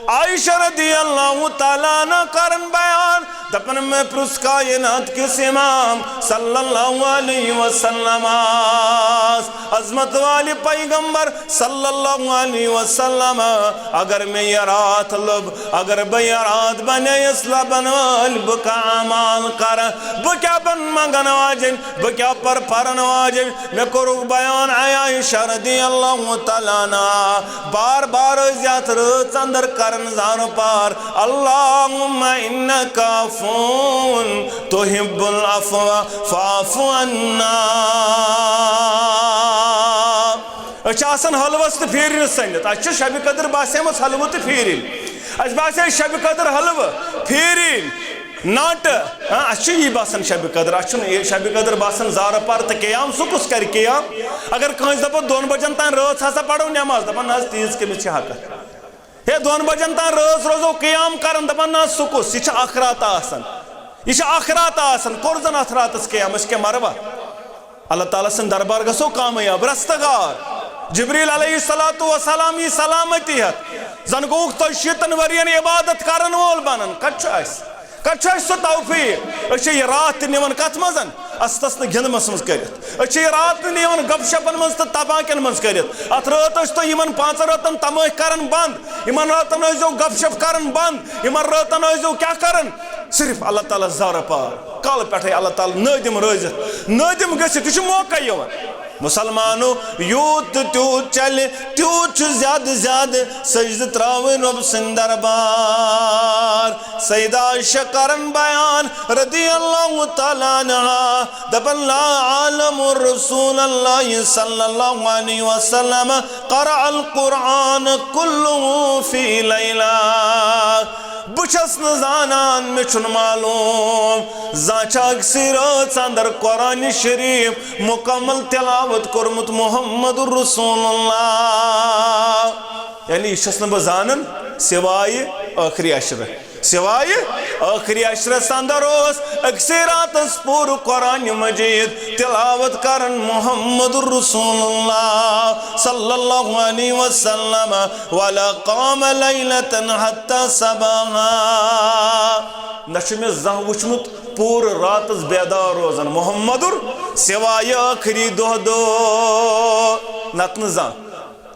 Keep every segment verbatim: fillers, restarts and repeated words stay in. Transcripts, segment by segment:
عائشہ رضی اللہ تعالیٰ عنہ کرن بیان، دپن، مےٚ پرُژھ کائنات کِس امام صلی اللہ علیہ وسلمس، عظمت والہِ پیغمبر صلی اللہ علیہ وسلم، اگر مےٚ یہِ راتھ لوٚب، اگر بہٕ یہِ راتھ بنییس لبن وٲلۍ، بہٕ کیٛاہ اعمال کرٕ، بہٕ کیٛاہ بن منگن واجٮ۪ن، بہٕ کیٛاہ پر پرن واجٮ۪ن؟ مےٚ کوٚرُکھ بیان، اے عائشہ رضی اللہ تعالیٰ عنہ، بار بار ٲسۍ یتھ رٲژ اندر کران زارٕ پار، اللہم انک عفو تحب العفو فاعف عنا۔ أسۍ چھِ آسان حلوس تہٕ پھیٖرِس سٔنِتھ، اَسہِ چھِ شبِ قدر باسیمٕژ حلوٕ تہٕ پھیٖرِن، اَسہِ باسے شبِ قدر حلوٕ پھیٖرِن۔ ناٹہٕ، ہاں، اَسہِ چھُ یی باسان شبِ قدر، اَسہِ چھُنہٕ یہِ شبِ قدر باسان زارٕ پار تہٕ قیام، سُہ کُس کرِ قیام؟ اگر کٲنٛسہِ دَپو دۄن بجن تام رٲژ ہسا پرو نٮ۪ماز، دَپان، نہ حظ، تیٖژ کٔمِس چھِ حقہ؟ ہے، دۄن بجن تام رٲژ روزو قیام کران، دَپان، نہ حظ، سُہ کُس؟ یہِ چھِ اکھ راتہ آسان، یہِ چھِ اکھ راتہ آسان، کوٚر زن اتھ راتس قیام، أسۍ کیٛاہ مروا؟ اللہ تعالیٰ سٕنٛدِ دربار گژھو کامیاب، رستگار۔ جبریل علیہ الصلوۃ والسلام یی سلامتی ہٮ۪تھ۔ زن گوٚوُکھ تۄہہِ شیٖتن ؤرین عبادت کرن وول بنن۔ کتہِ چھُ اسہِ؟ کتہِ چھُ اسہِ سُہ توفیق؟ أسۍ چھِ یہِ راتھ تہِ نِوان کتھ منٛز؟ استس تہٕ گِنٛدمس منٛز کٔرِتھ۔ أسۍ چھِ یہِ راتھ تہِ نِوان گپ شپن منٛز تہٕ تپاکٮ۪ن منٛز کٔرِتھ۔ اتھ رٲژ ٲسۍ تُہۍ یِمن پانٛژن رٲژن تمٲکۍ کران بنٛد، یِمن رٲژن ٲسۍزیو گپ شپ کران بنٛد، یِمن رٲژن ٲسۍزیو کیٛاہ کران؟ صرف اللہ تعالیٰ زارٕ پار۔ کالہٕ پٮ۪ٹھَے اللہ تعالیٰ نٲدِم رٲزِتھ، نٲدِم گٔژھِتھ، یہِ چھُ موقع یِوان۔ مسلمانو، یوٗت تہٕ تیوٗت چلہِ، تیوٗت چھُ زیادٕ زیادٕ سجدٕ ترٛاوٕنۍ رۄب سٕنٛدِ دربار۔ سیدہ عائشہ کرن بیان رضی اللہ تعالیٰ عنہا، دپن، لا اعلم رسول اللہ صلی اللہ علیہ وسلم قرأ القرآن كله في ليلة۔ بہٕ چھَس نہٕ زانان، مےٚ چھُنہٕ معلوم، زانٛہہ چھا أکسٕے رٲژ اندر قرآن شریف مکمل تلاوت کوٚرمُت محمد رسول اللہ۔ یعنی یہِ چھَس نہٕ بہٕ زانان سوائے ٲخری عشرٕ۔ سوائے ٲخری عشرس اندر اوس أکسٕے راتس پوٗرٕ قرآن مجید تلاوت کران محمد رسول اللہ صلی اللہ علیہ وسلم، ولا قام لیلة حتى صباحا۔ نہ چھُ مےٚ زانٛہہ وُچھمُت پوٗرٕ راتس بیدار روزان محمد سوائے ٲخری دۄہ دۄہ، نتہٕ نہٕ زانٛہہ۔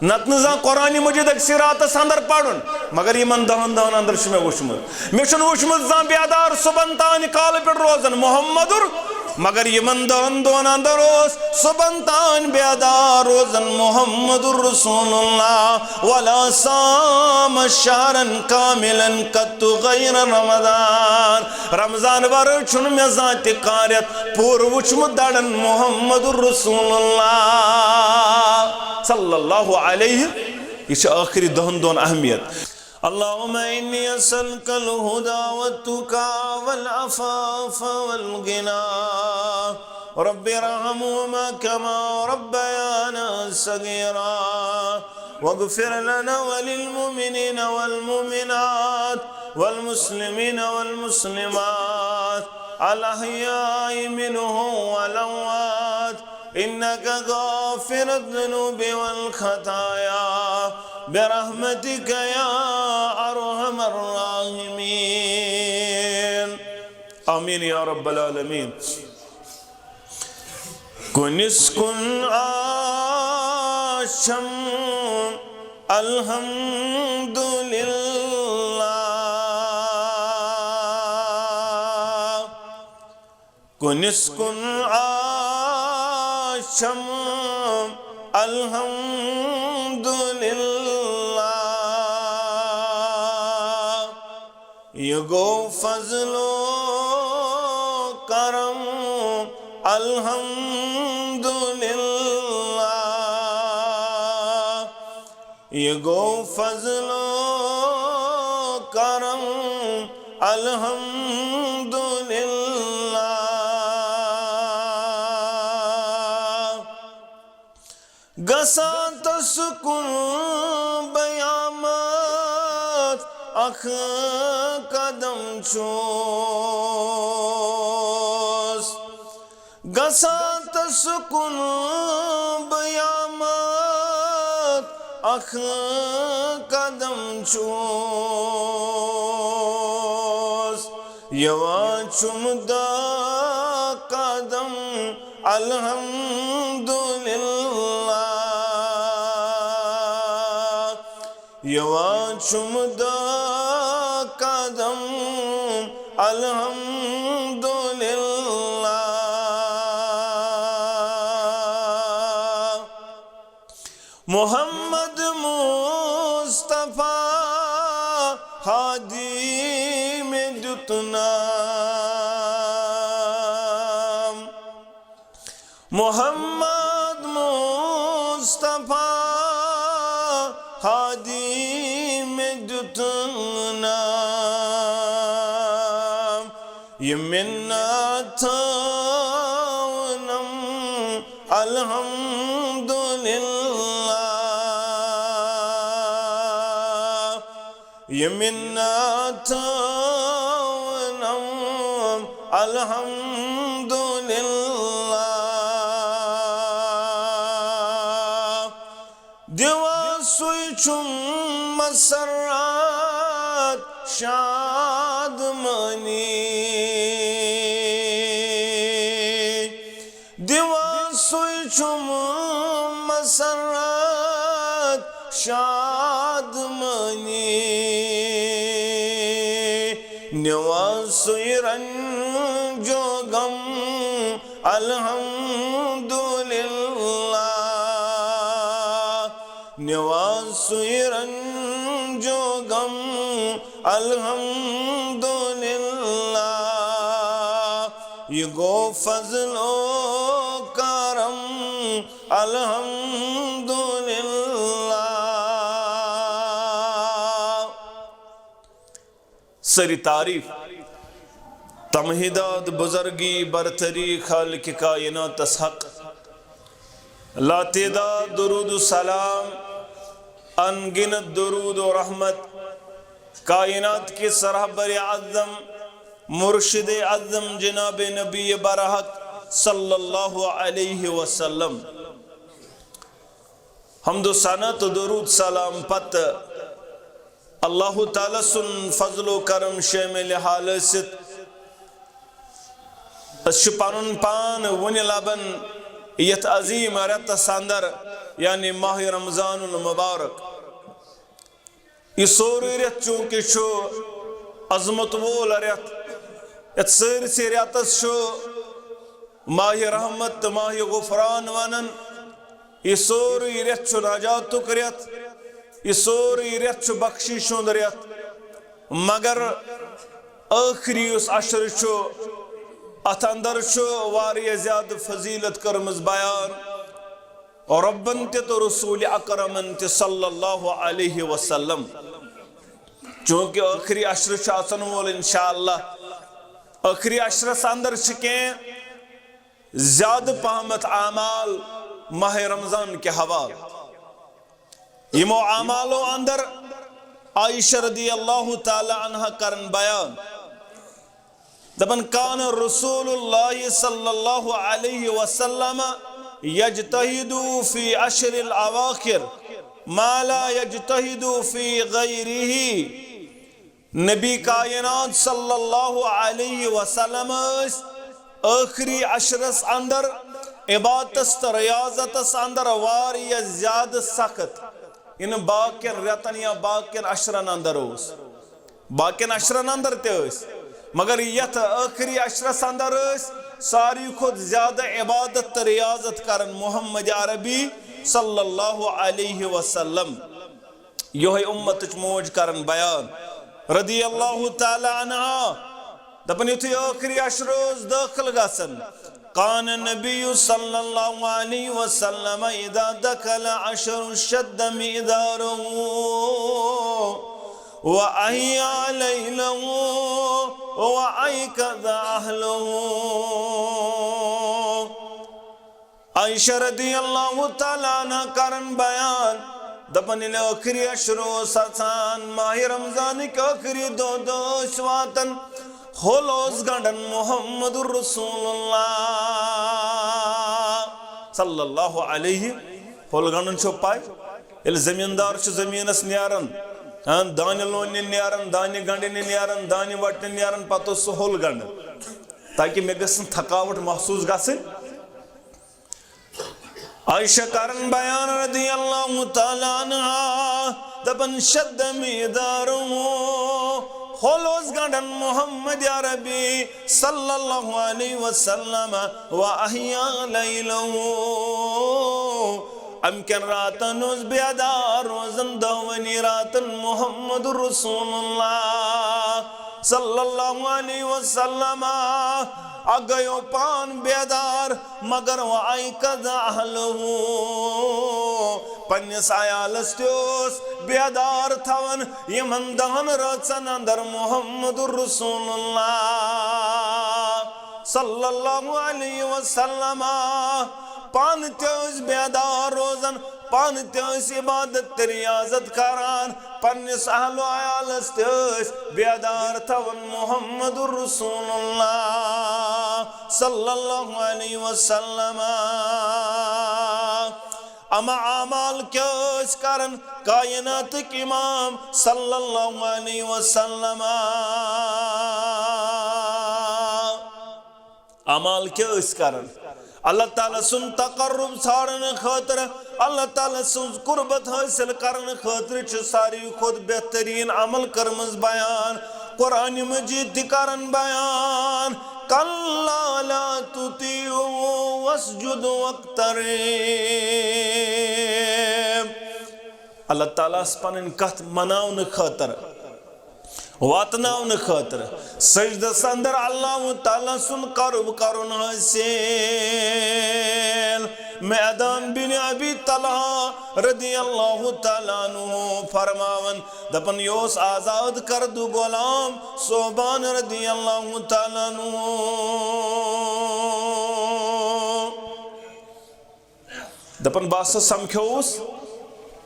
نتہٕ نہٕ زانٛہہ قرآن مجید أکسٕے راتس اندر پرُن، مگر یِمن دہن دۄہن اندر چھُ مےٚ وُچھمُت۔ مےٚ چھُنہٕ وُچھمُت زانٛہہ بیدار صبحن تانۍ کالہٕ پٮ۪ٹھ روزان محمد، مگر یِمن دہن دۄہن اندر اوس صبحن تانۍ بیدار روزان محمد رسول اللہ۔ ولا صام شهرا كاملا قط غير رمضان۔ رمضان ورٲے چھُنہٕ مےٚ زانٛہہ تہِ کانٛہہ رٮ۪تھ پوٗرٕ وُچھمُت دَرن محمد رسول اللہ صلی اللہ علیہ۔ یہِ چھِ ٲخری دَہَن دۄہَن اہمیت۔ اللهم إني أسألك الهدى والتقى والعفاف والغنى۔ رب ارحمهما كما ربيانا صغيرا۔ واغفر لنا وللمؤمنين والمؤمنات والمسلمين والمسلمات الأحياء منهم والأموات إنك غافر الذنوب والخطايا برحمتك يا أرحم الراحمين. آمين يا رب العالمين. کُنِس کُن آشم الحمدللہ۔ کُنِس کُن آشم الحمدللہ۔ یہِ گوٚو فضل و کرم الحمدللہ۔ یہِ گوٚو فضل و کرم الحمدللہ۔ گژھان تہٕ سکوٗن بیامات اکھ قدم چھُس۔ گژھان تہٕ سکوٗن بیامات اکھ قدم چھُس، یِوان چھُم دہ قدم، الحمدللہ۔ یِوان چھُم دہ قدم، الحمدللہ۔ محمد مصطفیٰ ہادی مےٚ دیُت نام۔ محمد مصطفیٰ ہادی مےٚ دیُت نام۔ یہِ مِنت تھٲونم الحمدللہ۔ یہِ مِنت تھٲونم الحمدللہ۔ دِوان سُے چھُم مسرات شادمٲنی۔ دِوان سُے چھُم مسرات شادمٲنی۔ نِوان سُے رنج و غم الحمدللہ۔ نِوان سُے رنج و غم الحمدللہ۔ یہِ گوٚو فضل و کرم الحمدللہ۔ سٲری تعریٖف، تمہیدات، بزرگی، برتری خالق کائناتس حق۔ لاتعداد درود و سلام، ان گنت درود و رحمت کائنات کے سرہبر اعظم، مرشد اعظم جناب نبی برحق صلی اللہ علیہ وسلم۔ حمد و ثنا تہٕ درود سلام پتہٕ اللہ تعالیٰ سُنٛد فضل و کرم شٲمِل حال ٲسِتھ، أسۍ چھِ پنُن پان وُنہِ لبان یتھ عظیم رٮ۪تس اندر، یعنی ماہ رمضان المبارک۔ یہِ سورُے رٮ۪تھ چوٗنٛکہِ چھُ عظمت وول رٮ۪تھ، یتھ سٲرسٕے رٮ۪تس چھُ ماہِ رحمت تہٕ ماہِ غفران ونان۔ یہِ سورُے رٮ۪تھ چھُ نجاتُک رٮ۪تھ، یہِ سورُے رٮ۪تھ چھُ بخشش ہُنٛد رٮ۪تھ۔ مگر ٲخری یُس عشر چھُ، اتھ اندر چھُ واریاہ زیادٕ فضیلت کٔرمٕژ بیان۔ رۄبن تہِ تہٕ رسول اکرمن تہِ صلی اللہ علیہ وسلم۔ چوٗنٛکہِ ٲخری عشرٕ چھُ اژن وول انشاءاللہ، ٲخری عشرس اندر چھِ کینٛہہ زیادٕ پہمتھ اعمال ماہ رمضان کہِ حوالہٕ۔ یِمو اعمالو اندر عائشہ رضی اللہ تعالیٰ عنہا کرن بیان، دپان، کان رسول اللہ صلی اللہ علیہ وسلم یجتہد فی عشر الاواخر ما لا یجتہد فی غیرہ۔ نبی کائنات صلی اللہ علیہ وسلم ٲسۍ ٲخری عشرس اندر عبادتس تہٕ ریاضتس اندر واریاہ زیادٕ سخت، یہِ نہٕ باقین رٮ۪تن یا باقین عشرن اندر اوس۔ باقین عشرن اندر تہِ ٲسۍ، مگر یتھ ٲخری عشرس اندر ٲسۍ ساروی کھۄتہٕ زیادٕ عبادت تہٕ ریاضت کران محمد عربی صلی اللہ علیہ وسلم۔ یہے امتٕچ موج کران بیان رضی اللہ تعالیٰ عنہا، دپان، یُتھُے ٲخری عشر اوس دٲخل گژھان، کان النبی صلی اللہ علیہ وسلم اذا دخل عشر شد مئزارہ واحیا لیلہ وایقظ اہلہ۔ عائشہ رضی اللہ تعالیٰ عنہا کران بیان، دپان، ییٚلہِ ٲخری عشر اوس اژان، ماہِ رمضانٕکۍ ٲخری دۄہ دۄہ ٲسۍ واتان، ہوٚل اوس گنڈان محمد رسول اللہ صلی اللہ علیہ۔ ہوٚل گنڈُن چھو پاے؟ ییٚلہِ زٔمیٖندار چھُ زٔمیٖنَس نیران، ہاں، دانہِ لوننہِ نیران، دانہِ گنٛڈنہِ نیران، دانہِ وَٹنہِ نیران، پَتہٕ اوس سُہ ہوٚل گنٛڈان، تاکہِ مےٚ گٔژھ نہٕ تھکاوٹ محسوٗس گژھٕنۍ۔ عائشہ کرن بیان رضی اللہ تعالیٰ عنہا، دپن شد میدارو، ہوٚل اوس گنٛڈان محمد عربی صلی اللہ علیہ وسلم، و احیا لیلو، امکٮ۪ن راتن اوس بیدار روزان دۄنوٕنی راتن محمد رسول اللہ صلی اللہ علیہ وسلم۔ اکھ گٔیو پان بیدار، مگر و ایقظ اہلہ، پننِس عیالس تہِ اوس بیدار تھاوان یِمن دہن رٲژن اندر محمد رسول اللہ صلی اللہ علیہ وسلم۔ پانہٕ تہِ ٲسۍ بیدار روزان، پانہٕ تہِ ٲسۍ عبادت تہٕ ریاضت کران، پننِس اہل و عیالس تہِ ٲسۍ بیدار تھاوان محمد رسول اللہ صلی اللہ علیہ وسلم۔ اما اعمال کیٛاہ ٲسۍ کران کائناتٕکۍ امام صلی اللہ علیہ وسلم؟ اعمال کیٛاہ ٲسۍ کران؟ اللہ تعالیٰ سُنٛد تقرب ژھانٛڈنہٕ خٲطرٕ، اللہ تعالیٰ سٕنٛز قربت حٲصِل کرنہٕ خٲطرٕ چھِ ساروی کھۄتہٕ بہتریٖن عمل کٔرمٕژ بیان۔ قرآن مجید تہِ کران بیان، کلا لا تطیعوا واسجد واقترب۔ اللہ تعالیٰ ہس پنٕنۍ کتھ مناونہٕ خٲطرٕ، واتناونہٕ خٲطرٕ سجدس اندر اللہ تعالیٰ سُنٛد قرب کرُن حٲصِل۔ میدان بن ابی طلحہ رضی اللہ تعالیٰ عنہ فرماوان، دپان، یہِ اوس آزاد کردٕ غلام صوبان رضی اللہ تعالیٰ عنہ۔ دپان، بہٕ ہسا سمکھیوس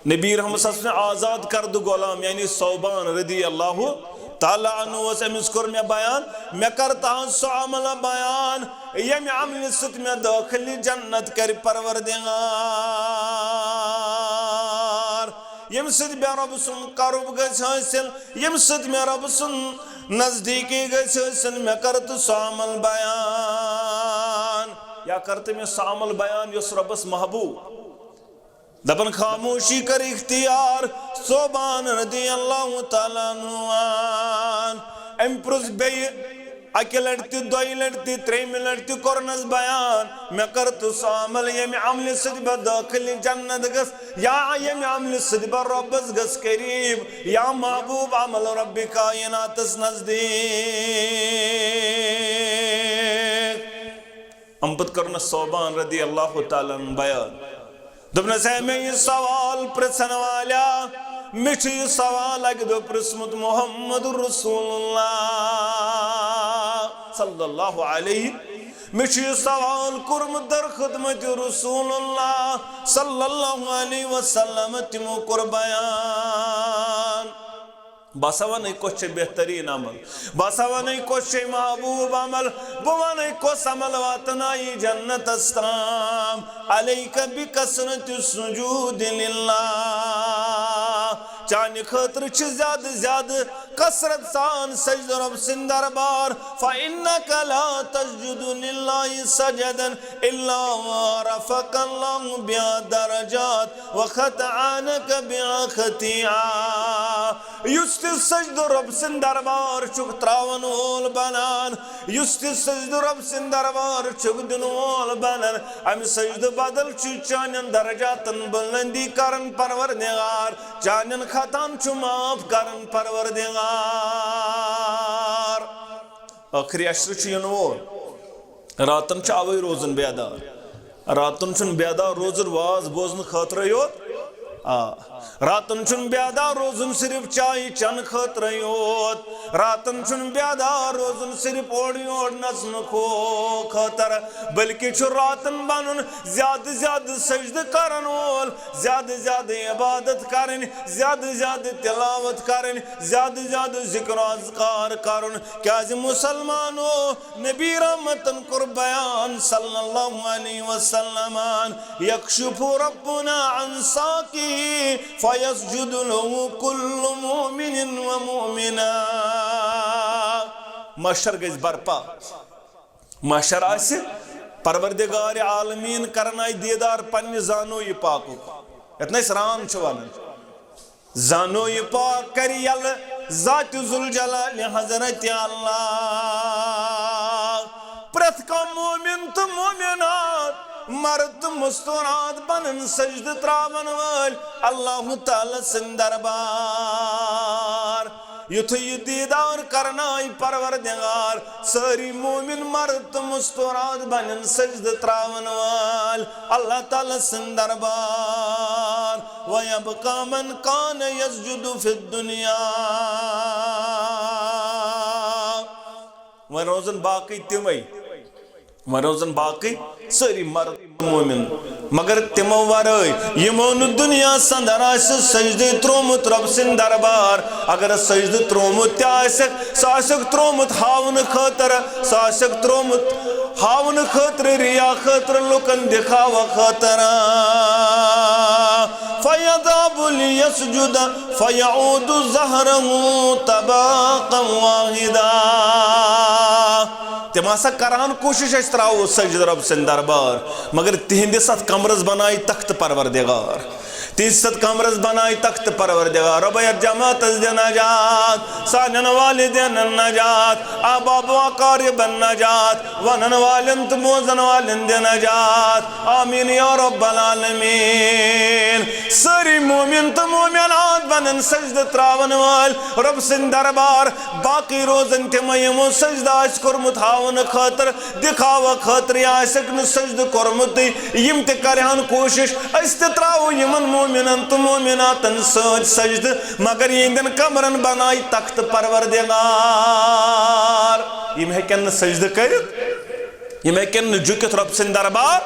نبی رحمت صلی اللہ علیہ وسلم آزاد کردٕ غلام، یعنی صوبان رضی اللہ تعالیٰ عنہ اوس، أمِس کوٚر مےٚ بیان، مےٚ کر تہنٛز سۄ عمل بیان، ییٚمہِ عملہِ سۭتۍ مےٚ دٲخلہِ جنت کرِ پروردگار، ییٚمہِ سۭتۍ مےٚ رۄب سُنٛد قرب گژھِ حٲصِل، ییٚمہِ سۭتۍ مےٚ رۄب سُنٛد نزدیٖکی گژھِ حٲصِل، مےٚ کر تہٕ سۄ عمل بیان۔ یا کر تہٕ مےٚ سۄ عمل بیان یۄس رۄبس محبوب۔ دپان، خاموشی کر اختیار، صوبان رضی اللہ تعالیٰ عنہ وان۔ أمۍ پرُژھ بیٚیہِ اکہِ لٹہِ تہِ، دۄیہِ لٹہِ تہِ، ترٛیٚیِمہِ لٹہِ تہِ کوٚرنس بیان، مےٚ کر تہٕ سۄ عمل ییٚمہِ عملہِ سۭتۍ بہٕ دٲخلہِ جنت گژھ، یا ییٚمہِ عملہِ سۭتۍ بہٕ رۄبس گژھ قریب، یا محبوب عمل رۄبِ کائناتس نزدیٖک۔ امہِ پتہٕ کوٚرنس صوبان رضی اللہ تعالیٰ عنہ بیان۔ دوٚپنس، ہے مےٚ یہِ سوال پرژھن والیا، مےٚ چھُ یہِ سوال اکہِ دۄہ پرژھمُت محمد رسول اللہ صلی اللہ علیہ، مےٚ چھُ یہِ سوال کوٚرمُت در خدمت رسول اللہ صلی اللہ علیہ وسلم، تِمو کوٚر بیان۔ بہٕ ہسا وَنَے کۄس چھےٚ بہتریٖن عمل، بہٕ ہسا وَنَے کۄس چھےٚ محبوب عمل، بہٕ وَنَے کۄس عمل واتنایہِ جنتس تام۔ علیک بکثرت السجود للہ، چانہِ خٲطرٕ چھِ زیادٕ زیادٕ کثرت سان سجدٕ رۄب سٕنٛدِ دربار۔ فإنک لا تسجد للہ سجدا الا رفعک اللہ بها درجات وخط عنک بها خطیئہ۔ یُس تہِ سجدٕ رۄب سٕنٛدِ دربار چھُکھ تراون وول بنان، یُس تہِ سجدٕ رۄب سٕنٛدِ دربار چھُکھ دِنہٕ وول بنان، امہِ سجدٕ بدل چھُ چانٮ۪ن درجاتن بلندی کران پروردگار، چانٮ۪ن خطاہن چھُ معاف کران پروردگار۔ ٲخری عشرٕ چھُ یِنہٕ وول۔ راتن چھُ اوے روزُن بیدار۔ راتن چھُنہٕ بیدار روزُن واز بوزنہٕ خٲطرَے یوت۔ آ، راتن چھُنہٕ بیدار روزُن صرف چایہِ چٮ۪نہٕ خٲطرَے یوت۔ راتن چھُنہٕ بیدار روزُن صرف اورٕ یور نژنہٕ خٲطرٕ، بلکہِ چھُ راتن بنُن زیادٕ زیادٕ سجدٕ کرن وول، زیادٕ زیادٕ عبادت کرٕنۍ، زیادٕ زیادٕ تلاوت کرٕنۍ، زیادٕ زیادٕ ذکر و اذکار کرُن۔ کیازِ مسلمانو، نبی رحمتن کوٚر بیان صلی اللہ علیہ وسلمن، یکشف ربنا عن ساقه فیسجد لہ کل مؤمن و مؤمنہ۔ محشر گژھِ برپا۔ محشر آسہِ، پروردگار عالمین کرنایہِ دیدار پننہِ زانویہِ پاکُک، یتھ نہٕ أسۍ رام چھِ ونان۔ زانویہِ پاک کرِ یلہٕ ذاتِ ذوالجلال حضرت اللہ۔ پرٛٮ۪تھ کانٛہہ مومن تہٕ مومنات، مرد تہٕ مستورات بنن سجدٕ تراون وٲلۍ اللہ تعالیٰ سٕنٛدۍ دربار۔ یُتھُے یہِ دیٖدار کرنایہِ پروردگار، سٲری مومن مرد تہٕ مستورات بنن سجدٕ تراون وٲلۍ اللہ تعالیٰ سٕنٛدۍ دربار۔ وَيَبْقَى مَنْ كَانَ يَسْجُدُ فِي الدُّنْيَا۔ وۄنۍ روزن باقٕے تِمے، وۄنۍ روزن باقٕے سٲری مرد مومن، مگر تِمو ورٲے یِمو نہٕ دُنیاہس اندر آسہِ سجدٕ تروومُت رۄب سٕنٛدِ دربار۔ اگر سجدٕ تروومُت تہِ آسٮ۪کھ، سُہ آسٮ۪کھ تروومُت ہاونہٕ خٲطرٕ، سُہ آسٮ۪کھ تروومُت ہاونہٕ خٲطرٕ، ریا خٲطرٕ، لُکن دِکھاوٕ خٲطرٕ۔ فَيَذْهَبَ لِيَسْجُدَ فَيَعُودُ ظَهْرَهُ تَبَاقًا وَاحِدًا۔ تِم ہسا کرہن کوٗشش أسۍ تراوو سجدٕ رۄب سٕنٛدِ دربار، مگر تِہنٛدِس اتھ کمرس بنایہِ تختہٕ پروردگار۔ تِہنٛدِس اتھ کمرس بنایہِ تختہٕ پروردگار۔ رۄبا یتھ جماعتس دِ نجات، سانٮ۪ن والدینن نجات، احباب و اقاربن نجات، ونن والٮ۪ن تہٕ بوزن والٮ۪ن دِ نجات۔ آمین یا رب العالمین۔ سٲری مومن تہٕ مومنات بنن سجدٕ تراون وٲلۍ رۄب سٕنٛدۍ دربار۔ باقٕے روزن تِمے یِمو سجدٕ آسہِ کوٚرمُت ہاونہٕ خٲطرٕ، دِکھاوٕ خٲطرٕ، یا آسٮ۪کھ نہٕ سجدٕ کوٚرمُتٕے، یِم تہِ کرِہن کوٗشش، أسۍ تہِ تراوو یِمن مومنن تہٕ مومناتن سۭتۍ سجدٕ، مگر یِہنٛدٮ۪ن کمرن بنایہِ تختہٕ پروردگار۔ یِم ہیٚکن نہٕ سجدٕ کٔرِتھ، یِم ہیٚکن نہٕ جُکِتھ رۄب سٕنٛدِ دربار۔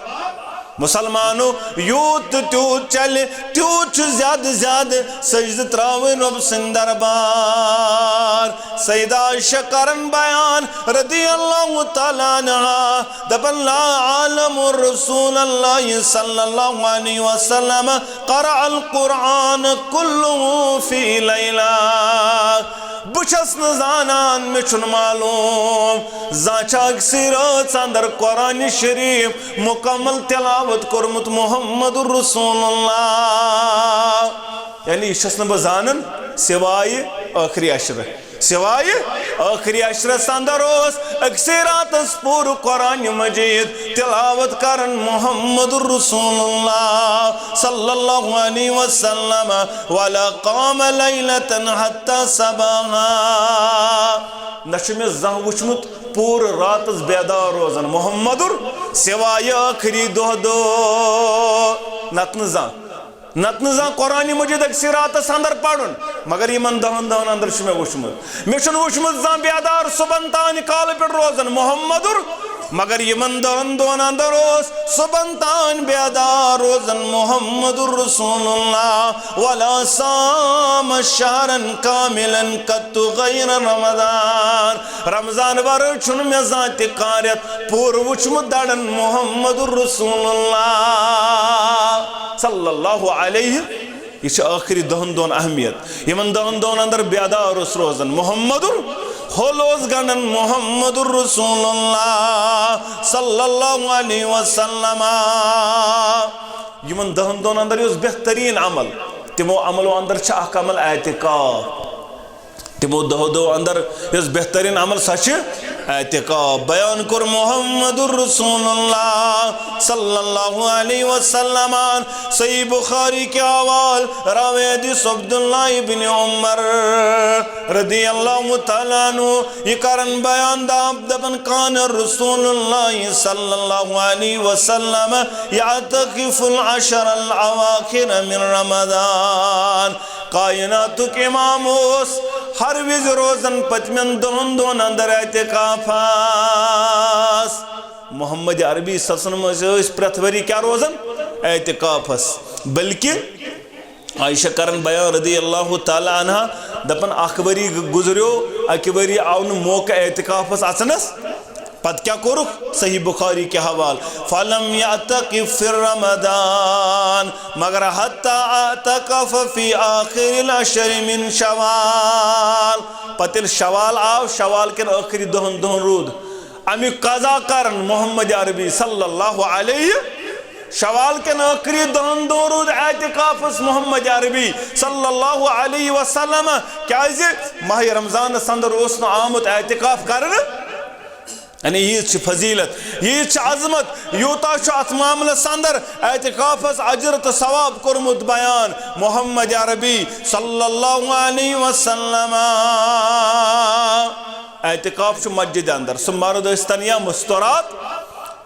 مسلمانو، یوٗت تہٕ تیوٗت چلہِ، تیوٗت چھُ زیادٕ زیادٕ سجدٕ تراوٕنۍ رۄب سٕنٛدِ دربار۔ سیدہ عائشہ کرن بیان رضی اللہ تعالیٰ عنہا، دپن، لا أعلم رسول الله صلى الله عليه وسلم قرأ القرآن كله في ليلة۔ بہٕ چھَس نہٕ زانان، مےٚ چھُنہٕ معلوم، زانٛہہ چھا أکسٕے رٲژ اندر قرآن شریف مکمل تلاوت کوٚرمُت محمد رسول اللہ۔ یعنی یہِ چھَس نہٕ بہٕ زانان سوائے ٲخری عشرٕ۔ سوائے ٲخری عشرس اندر اوس أکسٕے راتس پوٗرٕ قرآن مجید تلاوت کران محمد رسول اللہ صلی اللہ علیہ وسلم، ولا قام لیلة حتى صباحا۔ نہ چھُ مےٚ زانٛہہ وُچھمُت پوٗرٕ راتس بیدار روزان محمد سوائے ٲخری دۄہ دۄہ، نتہٕ نہٕ زانٛہہ۔ نتہٕ نہٕ زانٛہہ قرآن مجید أکسٕے راتس اندر پرُن، مگر یِمن دہن دۄہن اندر چھُ مےٚ وُچھمُت۔ مےٚ چھُنہٕ وُچھمُت زانٛہہ بیدار صبحن تانۍ کالہٕ پٮ۪ٹھ روزان محمد، مگر یِمن دہن دۄہن اندر اوس صبحن تانۍ بیدار روزان محمد رسول اللہ۔ ولا صام شهرا كاملا قط غير رمضان۔ رمضان ورٲے چھُنہٕ مےٚ زانٛہہ تہِ کانٛہہ رٮ۪تھ پوٗرٕ وُچھمُت دَران محمد رسول اللہ صلی اللہ علیہ۔ یہِ چھِ ٲخری دَہَن دۄہَن اہمیت۔ یِمَن دَہَن دۄہَن اندر بیدار اوس روزان محمد، ہول اوس گنٛڈان محمد رسول اللہ صلی اللہ علیہ وسلم۔ یِمَن دَہَن دۄہَن اندر یہِ اوس بہتریٖن عمل، تِمو عملو اندر چھِ اکھ عمل اعتکاف۔ تِمو دہو دۄہو اندر یۄس بہتریٖن عمل، سۄ چھِ اعتکاف۔ بیان کوٚر محمد رسول اللہ صلی اللہ علیہ وسلم۔ صحیح بخاری کہِ حوالہٕ راوی حدیث عبداللہ ابن عمر رضی اللہ تعالیٰ عنہ، یہِ کرن بیان، دپ، دپان، كان رسول الله صلى الله عليه وسلم يعتكف العشر الأواخر من رمضان۔ کائناتُک امام اوس ہر وِزِ روزان پٔتمٮ۪ن دہن دۄہن اندر اعتکافس۔ محمد عربی صلی اللہ علیہ وسلم ٲسۍ پرٛٮ۪تھ ؤری کیٛاہ روزان؟ اعتکافس۔ بلکہِ عائشہ کرن بیان رضی اللہ تعالیٰ عنہا، دپان، اکھ ؤری گُزریو، اکہِ ؤری آو نہٕ موقع اعتکافس اژنس۔ پتہٕ کیٛاہ کوٚرُکھ؟ صحیح بخاری کہِ حوالہٕ، فلم یعتکف فی رمضان مگر حتی اعتکف فی آخر العشر من شوال۔ پتہٕ ییٚلہِ شوال آو، شوال کٮ۪ن ٲخری دہن دۄہن روٗد امیُک قضا کرن محمد عربی صلی اللہ علیہ، شوال کٮ۪ن ٲخری دہن دۄہن روٗد اعتکافس محمد عربی صلی اللہ علیہ وسلم۔ کیازِ؟ ماہ رمضانس اندر اوس نہٕ آمُت اعتکاف کرنہٕ۔ یعنی ییٖژ چھِ فضیلت، ییٖژ چھِ عظمت، یوٗتاہ چھُ اتھ معاملس اندر اعتکافس اجر تہٕ ثواب کوٚرمُت بیان محمد عربی صلی اللہ علیہ وسلم۔ اعتکاف چھُ مسجد اندر، سُہ مرد ٲسۍتن یا مستورات،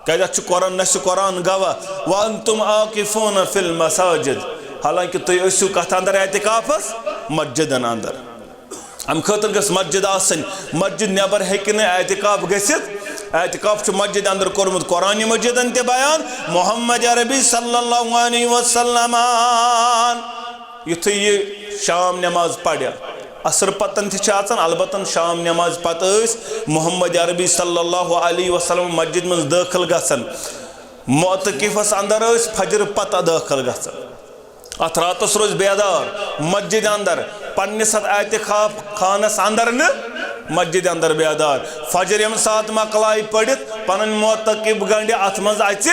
کیازِ اتھ چھُ قرآن، نہ چھُ قرآن گواہ، وانتم عاکفون فی المساجد، حالانکہ تُہۍ ٲسِو کتھ اندر؟ اعتکافس، مسجدن اندر۔ امہِ خٲطرٕ گٔژھ مسجد آسٕنۍ، مسجد نٮ۪بر ہیٚکہِ نہٕ اعتکاف گٔژھِتھ۔ اعتکاف چھُ مسجد اندر کوٚرمُت قرآن مجیدن تہِ بیان، محمد عربی صلی اللہ علیہ وسلمن۔ یُتھُے یہِ شام نماز پرِ، عصر پتن تہِ چھِ اژان، البتہ شام نماز پتہٕ ٲسۍ محمد عربی صلی اللہ علیہ وسلم مسجد منٛز دٲخل گژھان۔ معتکفس اندر ٲسۍ فجر پتہٕ دٲخل گژھان۔ اتھ راتس روزِ بیدار مسجد اندر، پننِس اتھ اعتکاف خانس اندر نہٕ، مسجد اندر بیدار۔ فجر ییٚمہِ ساتہٕ مۄکلایہِ پٔرِتھ، پنٕنۍ معتکف گنڈِ اتھ منٛز اژِ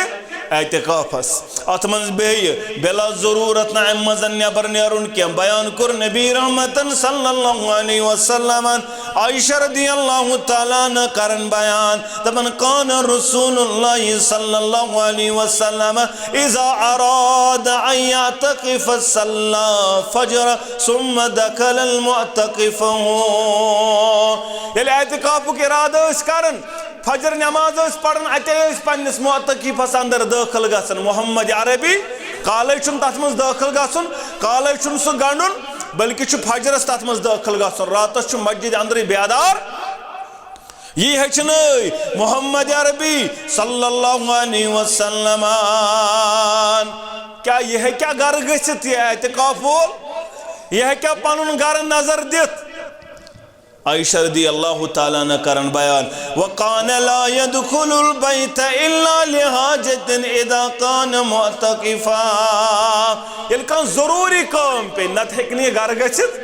اعتکافس، اتھ منٛز بیٚہہِ بلا ضرورت نہٕ امہِ منٛز نٮ۪بر نیرُن کینٛہہ۔ بیان کوٚر نبی رحمتن صلی اللہ علیہ وسلمن، عائشہ رضی اللہ تعالیٰ عنہ کرن بیان، دپان، کان رسول اللہ صلی اللہ علیہ وسلم اذا اراد ان یعتکف صلی فجر ثم دخل المعتکف۔ ییٚلہِ اعتکافُک ارادٕ ٲسۍ کران، فجر نماز ٲسۍ پران، اتے ٲسۍ پننِس معتکفس اندر دٲخل گژھان۔ محمد عربی کالے چھُنہٕ تتھ منٛز دٲخل گژھُن، کالے چھُنہٕ سُہ گنڈُن، بلکہِ چھُ فجرس تتھ منٛز دٲخل گژھُن۔ راتس چھُ مسجد اندرٕے بیدار۔ یی ہیٚچھنٲے محمد عربی صلی اللہ علیہ وسلم۔ کیا یہ ہے کیا گھر گژھت یہ اعتکاف وول؟ یہ ہے کیا پنن گھر نظر دتھ؟ عائشہ رضی اللہ تعالیٰ عنہ کرن بیان، وکان لا یدخل البیت الا لحاجت اذا کان معتکفا۔ ییٚلہِ کانٛہہ ضروٗری کٲم پیٚیہِ، نتہٕ ہیٚکہِ نہٕ یہِ گرٕ گٔژھِتھ۔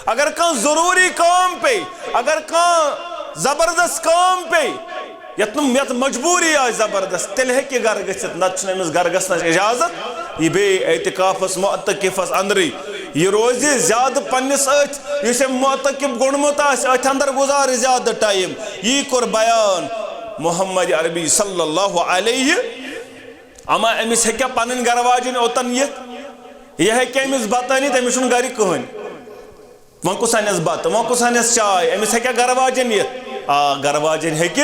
اگر کانٛہہ ضروٗری کٲم پیٚیہِ، اگر کانٛہہ زبردست کٲم پیٚیہِ، یتھ نہٕ، یتھ مجبوٗری آسہِ زبردست، تیٚلہِ ہیٚکہِ یہِ گرٕ گٔژھِتھ، نتہٕ چھُنہٕ أمِس گرٕ گژھنس اجازت۔ یہِ بیٚیہِ اعتکافس معتکفس اندرٕے، یہِ روزِ زیادٕ پننِس أتھۍ، یُس أمۍ معتکف گوٚنڈمُت آسہِ، أتھۍ اندر گُزارِ زیادٕ ٹایم۔ یی کوٚر بیان محمد عربی صلی اللہ علیہ۔ اما أمِس ہیٚکیٛاہ پنٕنۍ گرٕ واجِنۍ اوٚتن یِتھ؟ یہِ ہیٚکہِ أمِس بتہٕ أنِتھ؟ أمِس چھُنہٕ گرِ کٕہٕنۍ۔ وۄنۍ کُس انٮ۪س بتہٕ، وۄنۍ کُس انٮ۪س چاے؟ أمِس ہیٚکیٛاہ گرٕ واجِنۍ یِتھ؟ آ، گرٕ واجِنۍ ہیٚکہِ۔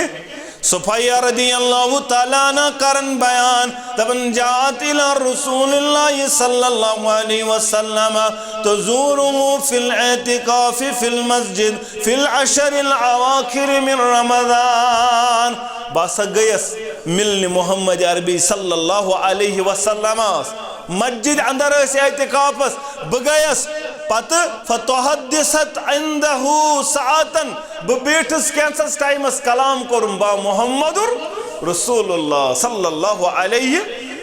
صفیہ رضی اللہ تعالیٰ عنہ کرن بیان، دپان، جاءت الى رسول اللہ صلی اللہ علیہ وسلم تزوره في الاعتکاف في المسجد في العشر الاواخر من رمضان۔ بہٕ ہسا گٔیس ملنہِ محمد عربی صلی اللہ علیہ وسلمس۔ مسجد اندر ٲسۍ اعتکافس، بہٕ گٔیس پتہٕ، فتحدثت عنده ساعتن، بہٕ بیٖٹھٕس کینٛژھس ٹایمس، کلام کوٚرُم با محمد رسول اللہ صلی اللہ علیہ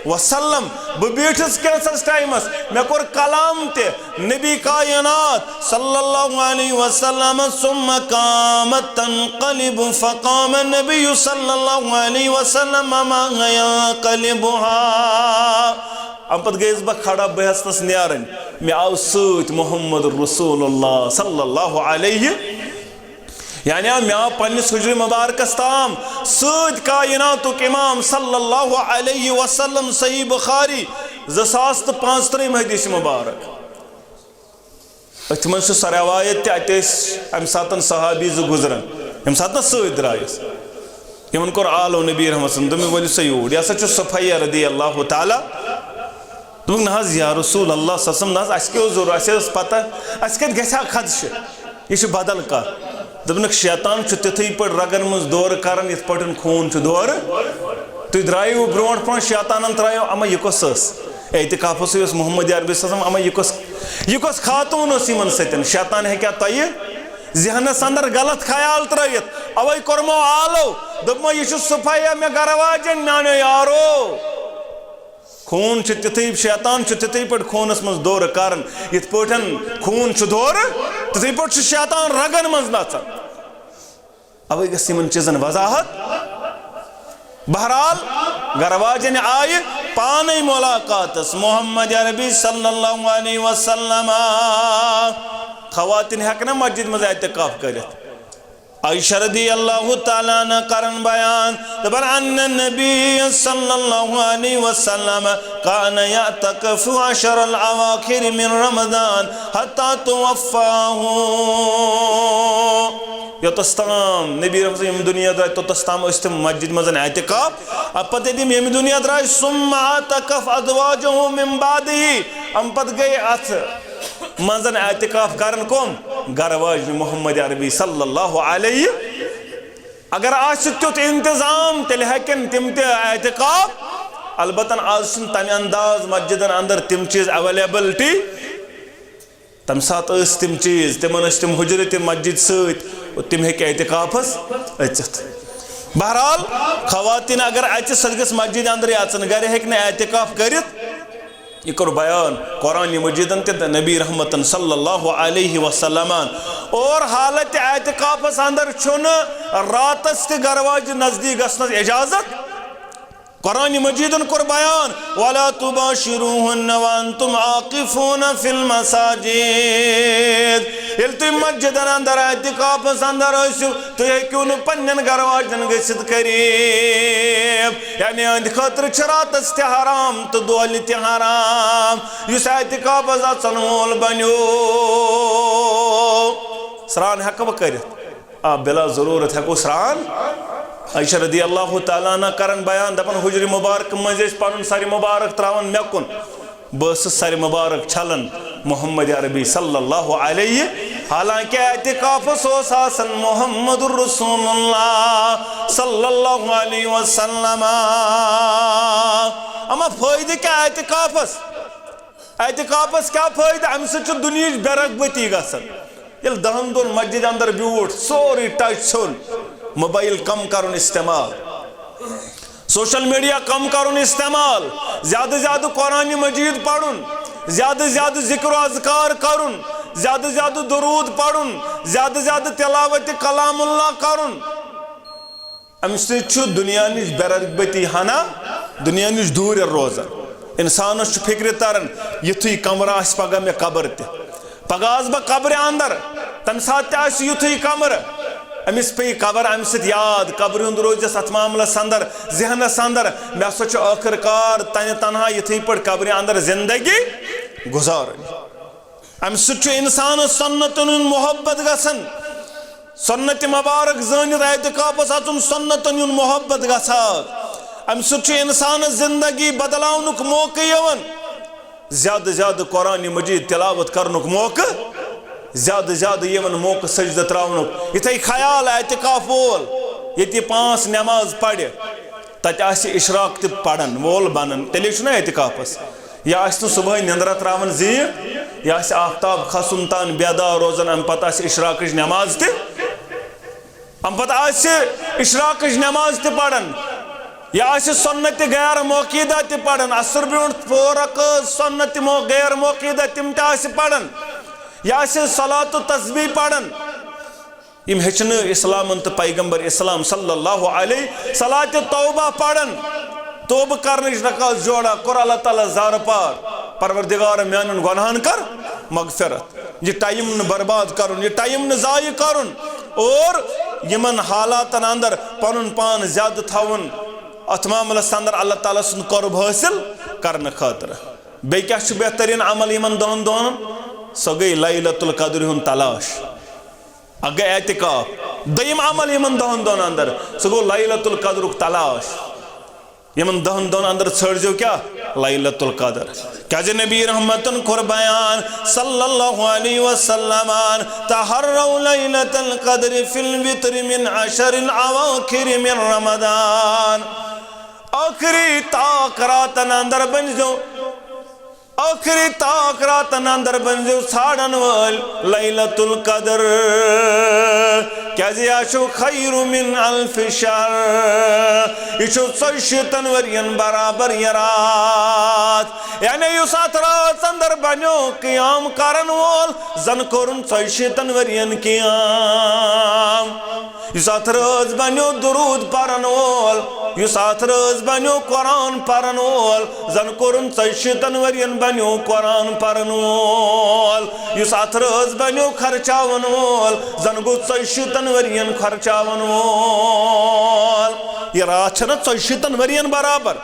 وسلم۔ بہٕ بیٖٹھٕس کینٛژھس ٹایمس، مےٚ کوٚر کلام تہِ نبی کائنات صلی اللہ علیہ وسلم۔ ثم قامت تنقلب فقام النبي صلى الله عليه وسلم معها ينقلبها۔ امہِ پتہٕ گٔیس بہٕ کھڑا، بہٕ ہیٚژنس نیرٕنۍ، مےٚ آو سۭتۍ محمد رسول اللہ صلی اللہ علیہ، یعنی مےٚ آو پننِس حجرِ مبارکس تام سۭتۍ کائناتُک امام صلی اللہ علیہ وسلم۔ صحیح بخاری زٕ ساس تہٕ پانٛژترٕٛہِم حدیث مبارک۔ أتھۍ منٛز چھُ سۄ روایت تہِ، اَتہِ ٲسۍ اَمہِ ساتَن صحابی زٕ گُزران، ییٚمہِ ساتہٕ نہٕ سۭتۍ درٛایَس۔ یِمَن کوٚر آلو نبی رحمت سَلام، دوٚپُن، "ؤلِو سا یوٗرۍ، یہِ ہسا چھُ صفیہ رضی اللہ تعالیٰ۔" دوٚپُکھ، "نہ حظ، یا رسول اللہ صلی اللہ علیہ وسلم، نہ حظ، اَسہِ کیٛاہ اوس ضروٗرت؟ اَسہِ ٲس پَتہ، اَسہِ کَتہِ گژھِ ہا خدشہٕ؟" یہِ چھُ بدل کانٛہہ۔ دوٚپنکھ، شیطان چھُ تِتھٕے پٲٹھۍ رگن منٛز دورٕ کران، یِتھ پٲٹھۍ خوٗن چھُ دورٕ۔ تُہۍ درٛایِو برونٛٹھ برونٛٹھ، شیطانن ترٛایِو اما یہِ کۄس ٲس؟ اعتکافسٕے اوس محمد عربی صٲب، اما یہِ کۄس، یہِ کۄس خاتوٗن ٲس یِمن سۭتۍ؟ شیطان ہیٚکیٛاہ تۄہہِ ذہنس اندر غلط خیال ترٛٲیِتھ؟ اوے کوٚرمو آلو۔ دوٚپمو، یہِ چھُ صُفیہ مےٚ گرٕ واجٮ۪ن میٛانیو یارو۔ خوٗن چھُ تِتھُے، شیطان چھُ تِتھُے پٲٹھۍ خوٗنس منٛز دورٕ کران، یِتھ پٲٹھۍ خوٗن چھُ دورٕ، تِتھُے پٲٹھۍ چھُ شیطان رگن منٛز نژان۔ اوے گژھِ یِمن چیٖزن وضاحت۔ بہرحال، گرٕ واجٮ۪ن آیہِ پانے ملاقاتس محمد عربی صلی اللہ علیہ وسلم۔ خواتین ہٮ۪کہٕ نا مسجد منٛز اعتکاف کٔرِتھ؟ عائشہ رضی اللہ تعالیٰ عنہ کرن بیان، دپان، ان النبی صلی اللہ علیہ وسلم کان یعتکف عشر الاواخر من رمضان حتی توفاہ۔ یوتس تام نبی رحمت ییٚمہِ دُنیا درٛاے، توتس تام ٲسۍ تِم مسجد منٛز اعتکاف۔ اَمہِ پتہٕ ییٚلہِ یِم ییٚمہِ دُنیا درٛاے، ثم اعتکف ازواجہ من بعدہ۔ اَمہِ پتہٕ گٔے اتھ منٛز اعتکاف کرن کم؟ گرٕ واجنہِ محمد عربی صلی اللہ علیہ۔ اگر آسہِ تیُتھ انتظام، تیٚلہِ ہٮ۪کن تِم تہِ اعتکاف۔ البتہ آز چھُنہٕ تمہِ انداز مسجدن اندر تِم چیٖز اویلیبلٹی۔ تمہِ ساتہٕ ٲسۍ تِم چیٖز، تِمن ٲسۍ تِم حُجرٕ تہِ مسجد سۭتۍ، تِم ہیٚکہِ اعتکافس أژِتھ۔ بہرحال، خواتین اگر اَژِ، سۄ گٔژھ مسجد اندرٕے اژٕنۍ، گرِ ہیٚکہِ نہٕ اعتکاف کٔرِتھ۔ یہِ کوٚر بیان قرآن مجیدن تہِ نبی رحمتن صلی اللہ علیہ وسلمن۔ اور حالت اعتکافس اندر چھُنہٕ راتس تہِ گرواجہِ نزدیٖک گژھنس اجازت۔ قرآن مجیدن کوٚر بیان، ولا تباشروہن وانتم عاکفون فی المساجد۔ ییٚلہِ تُہۍ مسجدن اندر اعتکافس اندر ٲسِو، تُہۍ ہیٚکِو نہٕ پننٮ۪ن گرواجن گٔژھِتھ قریب۔ یعنی، أہنٛدِ خٲطرٕ چھِ راتس تہِ حرام تہٕ دۄہلہِ تہِ حرام۔ یُس اعتکافس اژن وول بنیو، سرٛان ہٮ۪کہٕ بہٕ کٔرِتھ؟ آ، بلا ضروٗرت ہٮ۪کو سرٛان۔ عائشہ رضی اللہ تعالیٰ عنہ کرن بیان، دپان، حجرِ مبارک منٛز ٲسۍ پنُن سرِ مبارک تراوان مےٚ کُن۔ بہٕ ٲسٕس سرِ مبارک چھلان محمد عربی صلی اللہ علیہ، حالانکہ اعتکافس اوس آسان محمد رسول اللہ صلی اللہ علیہ وسلم۔ اما فٲیدٕ کیٛاہ اعتکافس؟ اعتکافس کیٛاہ فٲیدٕ؟ امہِ سۭتۍ چھُ دُنیہٕچ بے رغبتی گژھان۔ ییٚلہِ دَہَن دۄہَن مسجد اندر بیوٗٹھ، سورُے ٹچ ژھیوٚن، موبایل کم کرُن استعمال، سوشل میڈیا کم کرُن استعمال، زیادٕ زیادٕ قرآن مجید پرُن، زیادٕ زیادٕ ذکر و اذکار کرُن، زیادٕ زیادٕ درود پرُن، زیادٕ زیادٕ تلاوت کلام اللہ کرُن۔ امہِ سۭتۍ چھُ دُنیا نِش بے رغبتی ہنا، دُنیا نِش دوٗرِ روزان۔ انسانس چھُ فکرِ تران، یُتھُے کمرٕ آسہِ پگاہ مےٚ قبر تہِ۔ پگاہ آسہٕ بہٕ قبرِ اندر، تمہِ ساتہٕ تہِ آسہِ یُتھُے کمرٕ۔ أمِس پیٚیہِ قبر امہِ سۭتۍ یاد، قبرِ ہُنٛد روزٮ۪س اتھ معاملس اندر، ذہنس اندر، مےٚ ہسا چھُ ٲخٕر کار تنہِ تنہا یِتھٕے پٲٹھۍ قبرِ اندر زندگی گُزارٕنۍ۔ امہِ سۭتۍ چھُ انسانس سنتن ہُنٛد محبت گژھان۔ سنت مبارک زٲنِتھ اعتکافس اژُن، سنتن ہُنٛد محبت گژھان۔ امہِ سۭتۍ چھُ انسانس زندگی بدلاونُک موقعہٕ یِوان۔ زیادٕ زیادٕ قرآن مجید تلاوت کرنُک موقعہٕ، زیادٕ زیادٕ یِمن موقعہٕ سجدٕ تراونُک۔ یِتھے خیال اعتکاف وول، ییٚتہِ یہِ پانٛژھ نماز پرِ، تتہِ آسہِ اشراق تہِ پرن وول بنان، تیٚلے چھُنہ اعتکافس۔ یہِ آسہِ نہٕ صبحٲے نندرا تراوان زیٖٹھ، یہِ آسہِ آفتاب کھسُن تام بیدار روزان، امہِ پتہٕ آسہِ اشراقٕچ نماز تہِ۔ امہِ پتہٕ آسہِ اشراقٕچ نماز تہِ پران، یہِ آسہِ سنت غیر موقیدہ تہِ پران، عصر برونٹھ ژور رکعت سنت مو-، غیر موقیدہ تِم تہِ آسہِ پران، یہِ آسہِ صلات و تسبیح پران۔ یِم ہیٚچھنہٕ اسلامن تہٕ پیغمبر اسلام صلی اللہ علیہ صلات توبہ پران، توبہ کرنٕچ رکعت جوڑا کوٚر اللہ تعالیٰ زارٕ پار، پروردگار میانٮ۪ن گۄناہن کر مغفرت۔ یہِ ٹائم نہٕ برباد کرُن، یہِ ٹائم نہٕ ضائع کرُن، اور یِمن حالاتن اندر پنُن پان زیادٕ تھاوُن، اتھ معاملس اندر اللہ تعالیٰ سُنٛد قرب حٲصِل کرنہٕ خٲطرٕ۔ بیٚیہِ کیٛاہ چھُ بہتریٖن عمل یِمن دۄن دۄہن؟ سۄ گٔے لیلۃ القدر ہُنٛد تلاش۔ اکھ گٔے اعتکاف، دوٚیِم عمل یِمن دۄہن دۄہن اندر، سُہ گوٚو لیلۃ القدرُک تلاش۔ یِمن دہن دۄہن اندر ژھٲنٛڈزیو کیٛاہ؟ لیلۃ القدر۔ کیازِ نبی رحمتن کوٚر بیان صلی اللہ علیہ وسلم، تحروا لیلۃ القدر فی الوتر من عشر الاواخر من رمضان۔ ٲخری تاک راتن اندر بٔنزیو، ٲخری تاک راتن اندر بٔنزیو ژھانڈن وٲلۍ لیلۃ القدر۔ کیازِ یہِ چھُ خیر من الف شہر، یہِ چھُ ژۄیہِ شیٖتن ؤرین برابر یہِ راتھ۔ یعنی یُس اتھ رٲژ اندر بنیو قیام کرن وول، زن کوٚرُن ژۄیہِ شیٖتن ؤرین قیام۔ یُس اتھ رٲژ بنیو درود پرن وول، یُس اتھ رٲژ بنیو قرآن پرن وول، زن کوٚرُن ژۄیہِ شیٖتن ؤرین بنیو قرآن پرن وول۔ یُس اتھ رٲژ بنیو خرچاون وول، زن گوٚو ژۄیہِ شیٖتن ؤرین خرچاون وول۔ یہِ راتھ چھنہ ژۄیہِ شیٖتن ؤرین برابر۔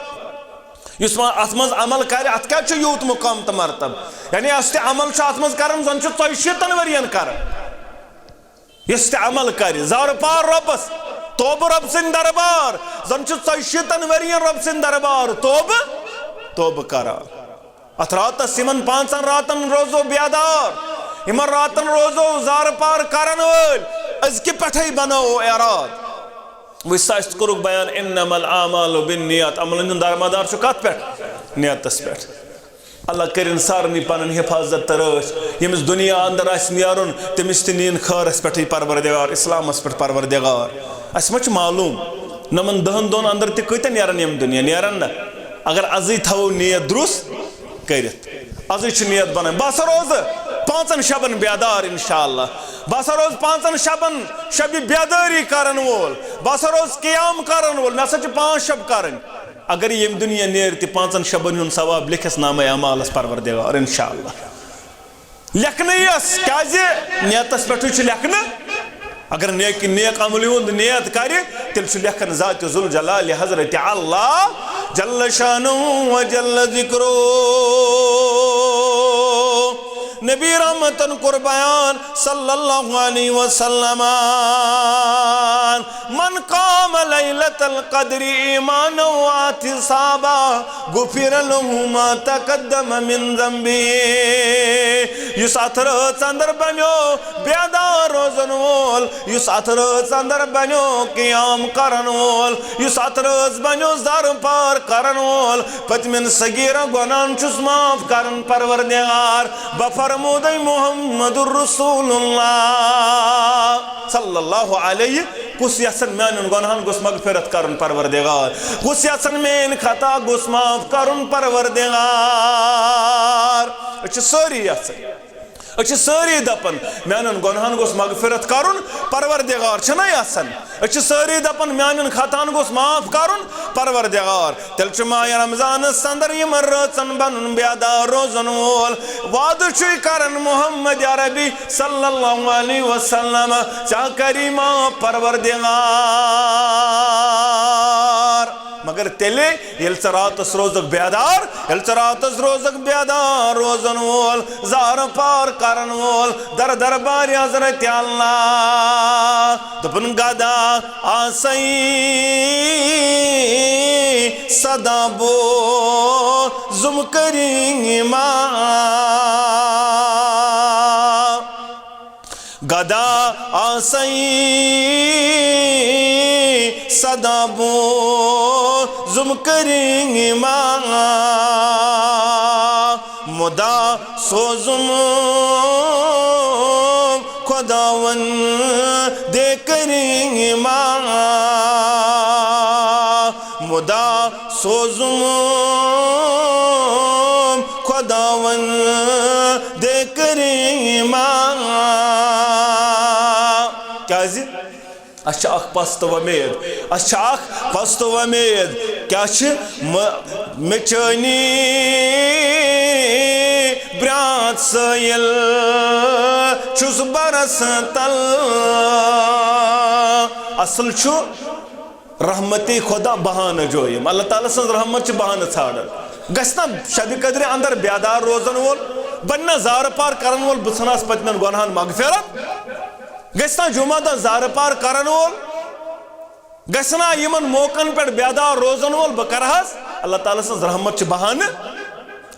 یُس وۄنۍ اتھ منٛز عمل کرِ، اتھ کیازِ چھُ یوٗت مقام تہٕ مرتب؟ یعنی یُس تہِ عمل چھُ اتھ منٛز کران، زن چھُ ژۄیہِ شیٖتن ؤرین کران۔ یُس تہِ عمل کرِ، زارٕ پار رۄبس، توبہٕ رۄب سٕنٛدِ دربار، زن چھُ ژۄیہِ شیٖتن ؤرین رۄب سٕنٛدِ دربار توبہٕ، توبہٕ کران۔ اتھ راتس، یِمن پانٛژن راتن روزو بیدار، یِمن راتن روزو زارٕ پار کرن وٲلۍ، أزکہِ پٮ۪ٹھے بناوو اراد۔ وۄنۍ سا أسۍ کوٚرُکھ بیان، انما الاعمال بالنیات، عملن ہُنٛد دارمدار چھُ کتھ پٮ۪ٹھ؟ نیتس پٮ۪ٹھ۔ اللہ کٔرِن سارنٕے پنٕنۍ حفاظت تہٕ رٲچھ۔ ییٚمِس دُنیا اندر آسہِ نیرُن، تٔمِس تہِ نِیِن خٲرس پٮ۪ٹھٕے پروردگار، اسلامس پٮ۪ٹھ پروردگار۔ اسہِ ما چھُ معلوم، نَمَن دَہَن دۄہن اندر تہِ کۭتیاہ نیرن ییٚمہِ دُنیا؟ نیرن نہ۔ اگر ازٕے تھاوو نیت درست کٔرِتھ، ازٕے چھِ نیت بنان، بہٕ ہسا روزٕ پانٛژن شبن بیدار انشاءاللہ، بہٕ ہسا روزٕ پانٛژن شبن شبِ بیدٲری کرن وول، بہٕ ہسا روزٕ قیام کرن وول، مےٚ ہسا چھِ پانٛژھ شب کرٕنۍ۔ اگر ییٚمہِ دُنیا نیرِ تہِ، پانٛژن شبن ہُنٛد ثواب لیکھٮ۪س نامہ اعمالس پروردگار انشاءاللہ۔ لیکھنہٕ یِیَس، کیازِ نیتس پٮ۪ٹھٕے چھُ لیکھنہٕ۔ اگر نیک، نیک عملہِ ہُنٛد نیت کرِ، تیٚلہِ چھُ لیکھان ذاتِ ذوالجلال حضرت اللہ جل شانہ و جل ذکرہ۔ نبی رحمتن کوٚر بیان صلی اللہ علیہ وسلم، من قام لیلة القدر ایمانا واحتسابا غفر له ما تقدم من ذنبه۔ یُس اتھ رٲژ اندر بنیو بیدار روزن وول، یُس اتھ رٲژ اندر بنیو قیام کرن وول، یُس اتھ رٲژ بنیو زارٕ پار کرن وول، پٔتمٮ۪ن صغیرہ گۄناہن چھُس معاف کران پروردگار۔ بہٕ فرمودے محمد رسول اللہ صلی اللہ علیہ، کُس یژھن میانٮ۪ن گۄناہن گوٚژھ مغفرت کرُن پروردگار؟ کُس یژھن میٲنۍ خطا گوٚژھ معاف کرُن پروردگار؟ أسۍ چھِ سٲری یژھان، أسۍ چھِ سٲری دپان، میانٮ۪ن گۄناہن گوٚژھ مغفرت کرُن پروردگار، چھِنہ یژھان؟ أسۍ چھِ سٲری دپان، میانٮ۪ن خطاہن گوٚژھ معاف کرُن پروردگار۔ تیٚلہِ چھُ ماہِ رمضانس اندر یِمن رٲژن بنُن بیدار روزن وول۔ وعدٕ چھُے کران محمد عربی صلی اللہ علیہ وسلم، ژےٚ کری معاف پروردگار۔ مگر تیٚلہِ ییٚلہِ ژٕ راتس روزکھ بیدار، ییٚلہِ ژٕ راتس روزکھ بیدار روزن وول، زارٕ پار کرن وول، در دربارِ حضرت اللہ۔ دوٚپُن، گدا آسے سدا بوزُم کریما۔ گدا آسے سدا بوزُم کریما۔ مدا سوزُم خداوند کریما۔ مدا سوزُم خداوند کریما۔ کیازِ؟ اسہِ چھِ اکھ پستہٕ وۄمید، اسہِ چھِ اکھ پستہٕ وۄمید۔ کیاہ چھِ؟ م-، مےٚ چٲنی برٛانٛتھ سٲیِل چھُس برس تل۔ اصل چھُ رحمت خدا بہانہٕ جویِم، اللہ تعالیٰ سٕنٛز رحمت چھِ بہانہٕ ژھانڈان۔ گژھِ نا شبِ قدرِ اندر بیدار روزن وول، بنہِ نا زارٕ پار کرن وول، بہٕ ژھٕنہٕ ہس پٔتمٮ۪ن گۄناہن مغفرت؟ گژھِ نا جمعہ دۄہ زارٕ پار کرن وول، گژھِ نا یِمن موقعن پٮ۪ٹھ بیدار روزن وول، بہٕ کرٕ ہس؟ اللہ تعالیٰ سٕنٛز رحمت چھِ بہانہٕ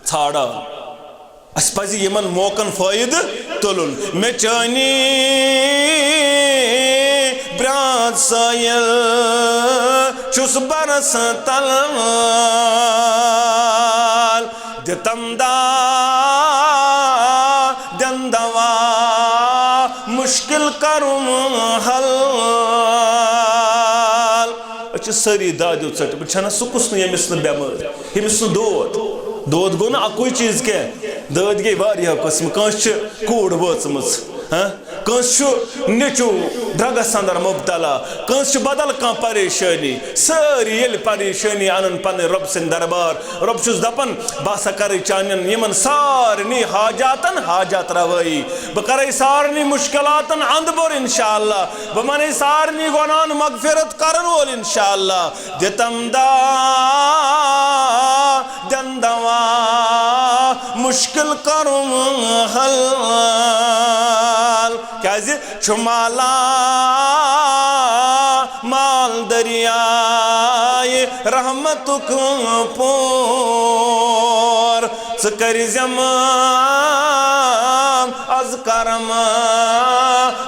ژھانڈان۔ اسہِ پزِ یِمن موقعن فٲیدٕ تُلُن۔ مےٚ چٲنی برٛانٛتھ سٲیِل چھُس برس تل۔ دِتم دا دِن دوا مشکل کرُم حل۔ چھِ سٲری دادیو ژٔٹمٕتۍ، چھَنہ سُہ کُس نہٕ ییٚمِس نہٕ بٮ۪مٲرۍ، ییٚمِس نہٕ دود۔ دود گوٚو نہٕ اَکُے چیٖز کینٛہہ، دٲدۍ گٔے واریاہو قٕسمہٕ۔ کٲنٛسہِ چھِ کوٗر وٲژمٕژ، ہاں؟ کٲنٛسہِ چھُ نیٚچوٗ ڈرٛگَس اندر مُبتلا، کٲنٛسہِ چھُ بدل کانٛہہ پریشٲنی۔ سٲری ییٚلہِ پریشٲنی اَنَن پنٕنۍ رۄب سٕنٛدِ دربار، رۄب چھُس دَپان، بہٕ ہسا کَرٕ چانٮ۪ن یِمَن سارنٕے حاجاتَن حاجات رَوٲیی۔ بہٕ کَرَے سارنٕے مُشکِلاتَن اَنٛدٕ بوٚر انشاءاللہ۔ بہٕ وَنَے سارنٕے گۄناہَن مغفرت کَرَن وول انشاءاللہ۔ دِتَم دوا، دِن دوا، مُشکِل کَرُم حل۔ کیٛازِ؟ چھُ مالا مال دٔریاے رحمتُک پور۔ ژٕ کٔرۍ زٮ۪م از کرم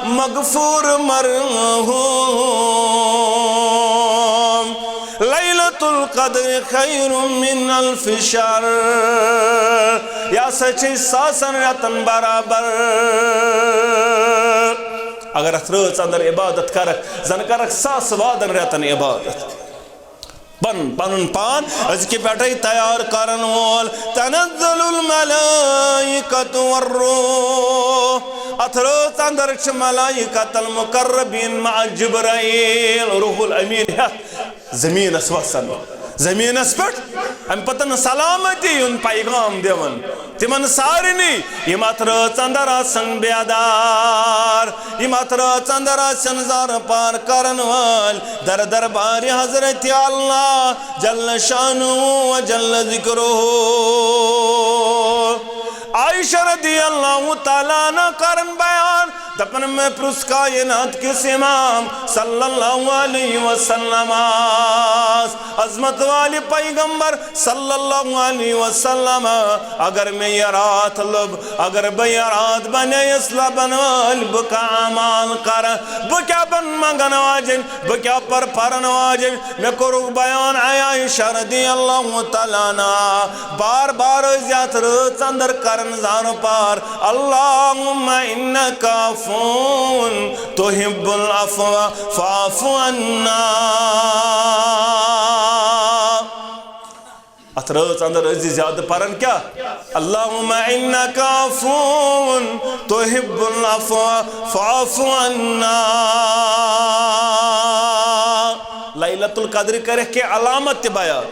مغفور مرحوم۔ لیلۃ القدر خیر من الف شہر۔ یہِ ہسا چھِ ساسن رٮ۪تن برابر۔ اگر اتھ رٲژ اندر عبادت کرکھ، زن کرکھ ساس وادن رٮ۪تن عبادت۔ پن-، پنُن پان أزکہِ پٮ۪ٹھے تیار کرن وول۔ تنزل الملائکۃ والروح۔ اتھ رٲژ اندر چھِ ملائکۃ المقربین مع جبرائیل، روح الامین ہٮ۪تھ زمینس وسان، زمینس پٮ۪ٹھ امہِ پتن سلامتی ہُنٛد پیغام دِوان تِمن سارنٕے، یِم اتھ رٲژ اندر آسن بیدار، یِم اتھ رٲژ اندر آسن زارٕ پار کرن وٲلۍ در دربارِ حضرت اللہ جل شانہ و جل ذکرہ۔ عائشہ رضی اللہ تعالیٰ عنہ کرن بیان، دپن، مےٚ پرُژھ کائنات کِس امام صلی اللہ علیہ وسلمس، عظمت والہِ پیغمبر صلی اللہ علیہ وسلم، اگر مےٚ یہِ راتھ لوٚب، اگر بہٕ یہِ راتھ بنییس لبن وٲلۍ، بہٕ کیٛاہ اعمال کرٕ؟ بہٕ کیٛاہ بن منگن واجٮ۪ن؟ بہٕ کیٛاہ پر پرن واجٮ۪ن؟ مےٚ کوٚرُکھ بیان، اے عائشہ رضی اللہ تعالیٰ عنہ، بار بار ٲسۍ یتھ رٲژ اندر کران زارٕ پار، اللہم انک عفو تحب العفو فاعف عنا۔ اتھ رٲژ اندر ٲسۍ زیادٕ پران کیٛاہ؟ اللہم انک عفو تحب العفو فاعف عنا۔ لیلۃ القدر کرکھ کینٛہہ علامت تہِ بیان۔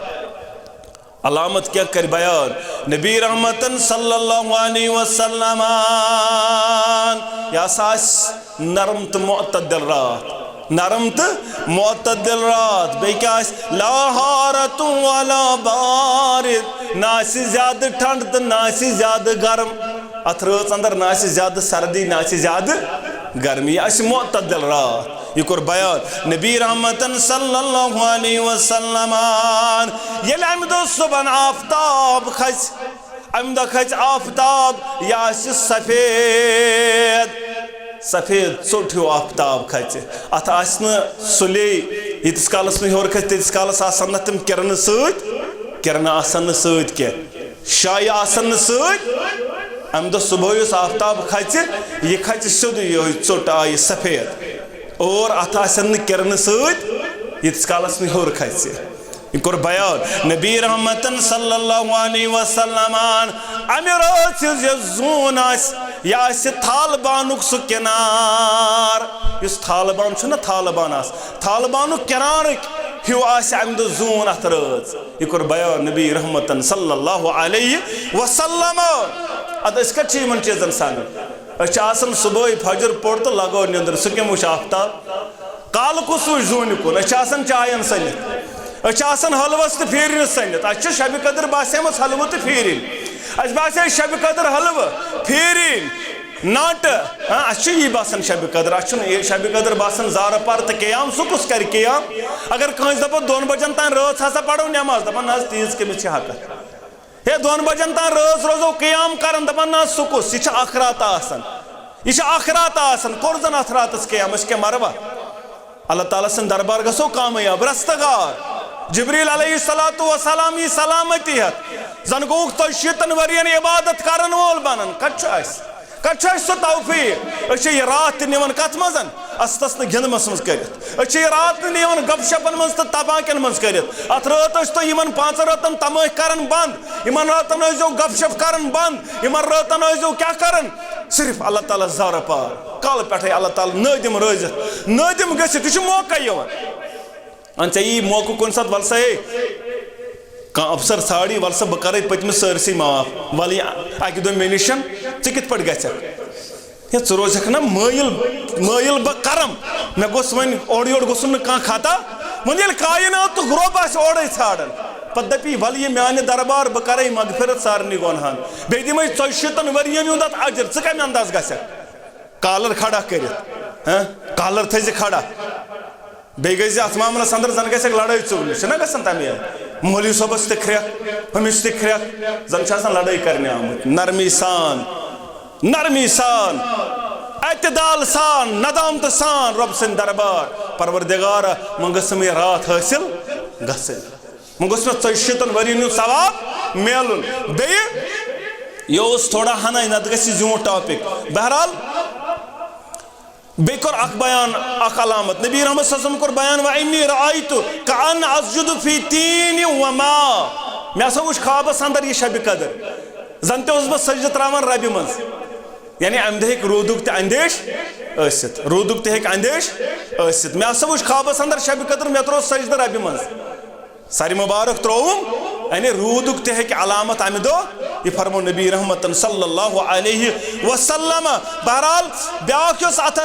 علامت کیٛاہ کرِ بیان؟ نبی رحمتن صلی اللہ علیہ وسلم، یہِ ہسا آسہِ نرم تہٕ معتدل راتھ، نرم تہٕ معتدل راتھ۔ بیٚیہِ کیٛاہ آسہِ؟ لا حارت ولا بارد، نہ آسہِ زیادٕ ٹھنڈ تہٕ نہ آسہِ زیادٕ گرم۔ اتھ رٲژ اندر نہ آسہِ زیادٕ سردی، نہ آسہِ زیادٕ گرمی، یہِ آسہِ معتدل راتھ۔ یہِ کوٚر بیان نبی رحمتن صلی اللہ علیہ وسلمن۔ ییٚلہِ امہِ دۄہ صبحن آفتاب کھسہِ، امہِ دۄہ کھسہِ آفتاب، یہِ آسہِ سفید، سفید ژوٚٹ ہیوٗ آفتاب کھسہِ۔ اتھ آسہِ نہٕ سُلے، ییٖتِس کالس نہٕ ہیوٚر کھسہِ، تیٖتِس کالس آسن نہٕ تِم کرنہٕ سۭتۍ، کرنہٕ آسن نہٕ سۭتۍ کینٛہہ، شایہِ آسن نہٕ سۭتۍ۔ امہِ دۄہ صبحٲے یُس آفتاب کھژِ، یہِ کھژِ سیوٚدُے یِہوٚے ژوٚٹ آیہِ سفید۔ اور اتھ آسن نہٕ کرنہٕ سۭتۍ، ییٖتِس کالس نہٕ ہیوٚر کھژِ۔ یہِ کوٚر بیان نبی رحمتن صلی اللہ علیہ وسلمن۔ امہِ رٲژ ہٕنٛز یۄس زوٗن آسہِ، یہِ آسہِ تھالہٕ بانُک سُہ کِنار، یُس تھالہٕ بان چھُنہ، تھالہٕ بان آسہِ، تھالہٕ بانُک کِنارٕکۍ ہیوٗ آسہِ امہِ دۄہ زوٗن اتھ رٲژ۔ یہِ کوٚر بیان نبی رحمتن صلی اللہ علیہ وسلم۔ ادٕ أسۍ کتہِ چھِ یِمن چیٖزن سنان؟ أسۍ چھِ آسان صبحٲے فجر پوٚر تہٕ لگو نیٚنٛدٕر، سُہ کٔمۍ وٕچھ آفتاب؟ کالہٕ کُس وٕچھ زوٗنہِ کُن؟ أسۍ چھِ آسان چاین سٔنِتھ، أسۍ چھِ آسان حلوس تہٕ پھیٖرنِس سٔنِتھ۔ اَسہِ چھِ شبِ قدر باسیمٕژ حلوٕ تہٕ پھیٖرِنۍ۔ اَسہِ باسے شبِ قدر حلوٕ، پھیٖرِنۍ، ناٹہٕ۔ ہاں، اَسہِ چھُ یی باسان شبِ قدر، اَسہِ چھُنہٕ یہِ شبِ قدر باسان زارٕ پار تہٕ قیام۔ سُہ کُس کرِ قیام؟ اگر کٲنٛسہِ دَپو دۄن بجن تام رٲژ ہسا پرو نٮ۪ماز، دَپان نہ حظ، تیٖژ کٔمِس چھِ حقس؟ ہے، دۄن بجن تام رٲژ روزو قیام کران، دپان، نہ، سُہ کُس؟ یہِ چھِ اکھ رات آسان، یہِ چھِ اکھ رات آسان۔ کوٚر زن اتھ راتس قیام، أسۍ کیٛاہ مروا؟ اللہ تعالیٰ سٕنٛدِ دربار گژھو کامیاب، رستگار۔ جبریل علیہ الصلوۃ والسلام یی سلامتی ہٮ۪تھ، زن گوٚوُکھ ژۄیہِ شیٖتن ؤرین عبادت کرن وول بنان۔ کتہِ چھُ اسہِ، کتہِ چھُ اسہِ سُہ توفیق؟ أسۍ چھِ یہِ راتھ تہِ نِوان کتھ منٛز؟ استس نہٕ گِنٛدمس منٛز کٔرِتھ۔ أسۍ چھِ یہِ راتھ نہٕ یِوان گپ شپن منٛز تہٕ تپاکٮ۪ن منٛز کٔرِتھ۔ اتھ رٲژ ٲسۍ تُہۍ یِمن پانٛژن رٲژن تمٲکۍ کران بنٛد، یِمن رٲژن ٲسۍزیو گپ شپ کران بنٛد، یِمن رٲژن ٲسۍزیو کیٛاہ کران؟ صرف اللہ تعالیٰ زارٕ پار۔ کالہٕ پٮ۪ٹھے اللہ تعالیٰ نٲدِم روزِتھ، نٲدِم گٔژھِتھ، یہِ چھُ موقع یِوان۔ ان ژےٚ یی موقعہٕ کُنہِ ساتہٕ، وَل سا ہے، کانٛہہ افسر ژھانٛڈی، وَل سا بہٕ کَرَے پٔتمِس سٲرسٕے معاف، وَل یہِ اَکہِ دۄہ مےٚ نِش، ژٕ کِتھ پٲٹھۍ گژھکھ؟ ہے، ژٕ روزکھ نا مٲیِل، مٲیِل بہٕ کرم۔ مےٚ گوٚژھ وۄنۍ اورٕ یورٕ گوٚژھُم نہٕ کانٛہہ خطا۔ وۄنۍ ییٚلہِ کایناتُک رۄب آسہِ اورَے ژھانٛڈان، پَتہٕ دَپی، وَل یہِ میٛانہِ دربار، بہٕ کَرَے مغفرت سارنٕے گۄنہَن، بیٚیہِ دِمَے ژۄیہِ شیٖتَن ؤرِین ہُنٛد اَتھ اجر۔ ژٕ کَمہِ انداز گژھکھ؟ کالر کھڑا کٔرِتھ، ہاں؟ کالر تھٲیزِ کھڑا۔ بیٚیہِ گٔے زِ اَتھ معاملَس اندر زَن گژھکھ لڑٲے ژوٚل، یہِ چھُنہ گژھان تَمہِ آیہِ؟ مولوی صٲبَس تہِ کھرٛٮ۪کھ، ہُمِس تہِ کھرٛٮ۪کھ، زَن چھِ آسان لڑٲے کرنہِ آمٕتۍ۔ نرمی سان، نرمی سان، اعتدال سان، ندامتہٕ سان رۄب سٕنٛدِ دربار، پروردگارا، وۄنۍ گٔژھٕم یہِ راتھ حٲصِل گژھٕنۍ۔ وۄنۍ گوٚژھ مےٚ ژۄیہِ شیٖتَن ؤرِین ہُنٛد ثواب میلُن۔ بیٚیہِ یہِ اوس تھوڑا ہَنَے، نَتہٕ گژھِ یہِ زیوٗٹھ ٹاپک۔ بہرحال، بیٚیہِ کوٚر اکھ بیان، اکھ علامت۔ نبی رحمت صلی اللہ علیہ وسلم کوٚر بیان، "وإني رأيت كأن أسجد في طين وماء۔" مےٚ ہسا وُچھ خوابس اندر یہِ شبِ قدر، زن تہِ اوسُس بہٕ سجدٕ تراوان ربہِ منٛز۔ یعنی امہِ دۄہ ہیٚکہِ روٗدُک تہِ اندیش ٲسِتھ، روٗدُک تہِ ہیٚکہِ اندیش ٲسِتھ۔ مےٚ ہسا وُچھ خوابس اندر شبِ قدر، مےٚ تروو سجدٕ ربہِ منٛز۔ سرِ مبارک ترووُم، یعنی روٗدُک تہِ ہیٚکہِ علامت امہِ دۄہ، یہِ فرموو نبی رحمتن صلی اللہ علیہ وسلم۔ بہرحال، بیاکھ یۄس اتھ،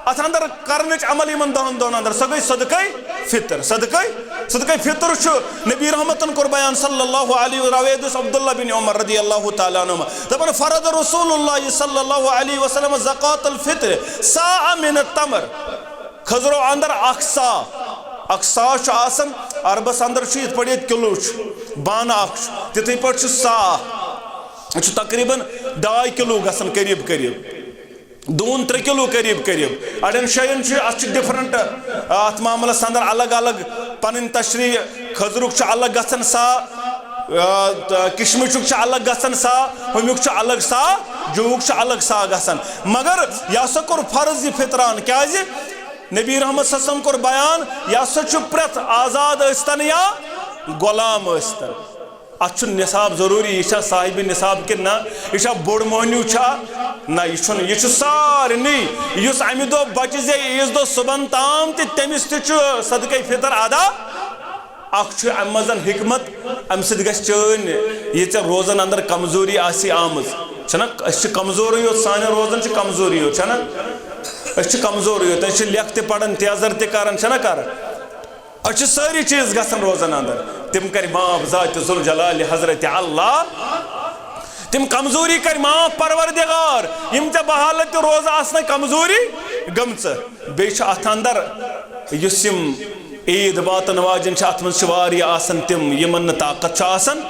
اتھ اندر کرنٕچ عمل یِمن دہن دۄہن اندر، سۄ گٔے صدقے فطر۔ صدقے، صدقے فطر چھُ نبی رحمتن کوٚر بیان صلی اللہ علیہ، روایت یُس عبداللہ بن عمر رضی اللہ تعالیٰ عنہما دپان، فرض رسول اللہ صلی اللہ علیہ وسلم زکوۃ الفطر صاع من التمر۔ کھٔزرو اندر اکھ صاع، اکھ صاع چھُ آسان، عربس اندر چھُ یِتھ پٲٹھۍ ییٚتہِ کِلوٗ چھُ، بانہٕ اکھ چھُ، تِتھٕے پٲٹھۍ چھُ صاع اکھ۔ یہِ چھُ تقریباً ڈاے کِلوٗ گژھان قریب قریب، دوٗن ترٛےٚ کِلوٗ قریب قریب۔ اڑٮ۪ن جاین چھُ، اتھ چھُ different، اتھ معاملس اندر الگ الگ پنٕنۍ تشریح۔ کھٔزرُک چھُ الگ گژھان صاع، آ، تہٕ کشمشُک چھُ الگ گژھان صاع، ہُمیُک چھُ الگ صاع، جوٗک چھُ الگ صاع گژھان۔ مگر یہِ ہسا کوٚر فرض یہِ فطران۔ کیازِ؟ نبی رحمت صلی اللہ علیہ وسلم کوٚر بیان، یہِ ہسا چھُ پرٛٮ۪تھ آزاد ٲسۍتن یا غلام ٲسۍتن۔ اتھ چھُ نصاب ضروٗری، یہِ چھا صاحب نصاب کِنہٕ نہ؟ یہِ چھا بوٚڑ مۄہنیو چھا؟ نہ، یہِ چھُنہٕ، یہِ چھُ سارنٕے۔ یُس امہِ دۄہ بچہِ زِ عیٖذ دۄہ صُبحن تام تہِ، تٔمِس تہِ چھُ صدقے فطر ادا۔ اکھ چھُ امہِ منٛز حکمت، امہِ سۭتۍ گژھِ چٲنۍ یہِ ژےٚ روزن اندر کمزوری آسہِ آمٕژ، چھَنہ؟ أسۍ چھِ کمزورٕے یوت، سانٮ۪ن روزن چھِ کمزوری یوت، چھَنہ؟ أسۍ چھِ کمزورٕے یوت، أسۍ چھِ لیکھٕ تہِ پران، تیزر تہِ کران، چھَنہ کران؟ أسۍ چھِ سٲری چیٖز گژھان روزن اندر، تِم کرِ معاف ذات ذوالجلال حضرت اللہ۔ تِم کمزوری کرِ معاف پروردگار، یِم ژےٚ بحالت تہِ روزٕ آسنَے کمزوری گٔمژٕ۔ بیٚیہِ چھِ اتھ اندر یُس یِم عیٖد واتن واجٮ۪ن چھِ، اتھ منٛز چھِ واریاہ آسان تِم، یِمن نہٕ طاقت چھُ آسان،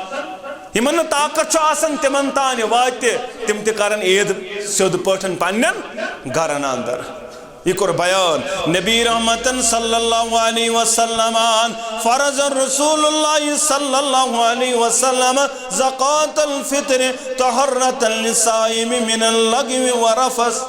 یِمن نہٕ طاقت چھُ آسان، تِمن تانۍ واتہِ، تِم تہِ کرن عیٖد سیوٚد پٲٹھۍ پننٮ۪ن گرن اندر۔ یہِ کوٚر بیان نبی رحمتن صلی اللہ علیہ وسلمن، فرض رسول اللہ صلی اللہ علیہ وسلم زکوۃ الفطر طہرۃ للصائم من اللغو والرفث۔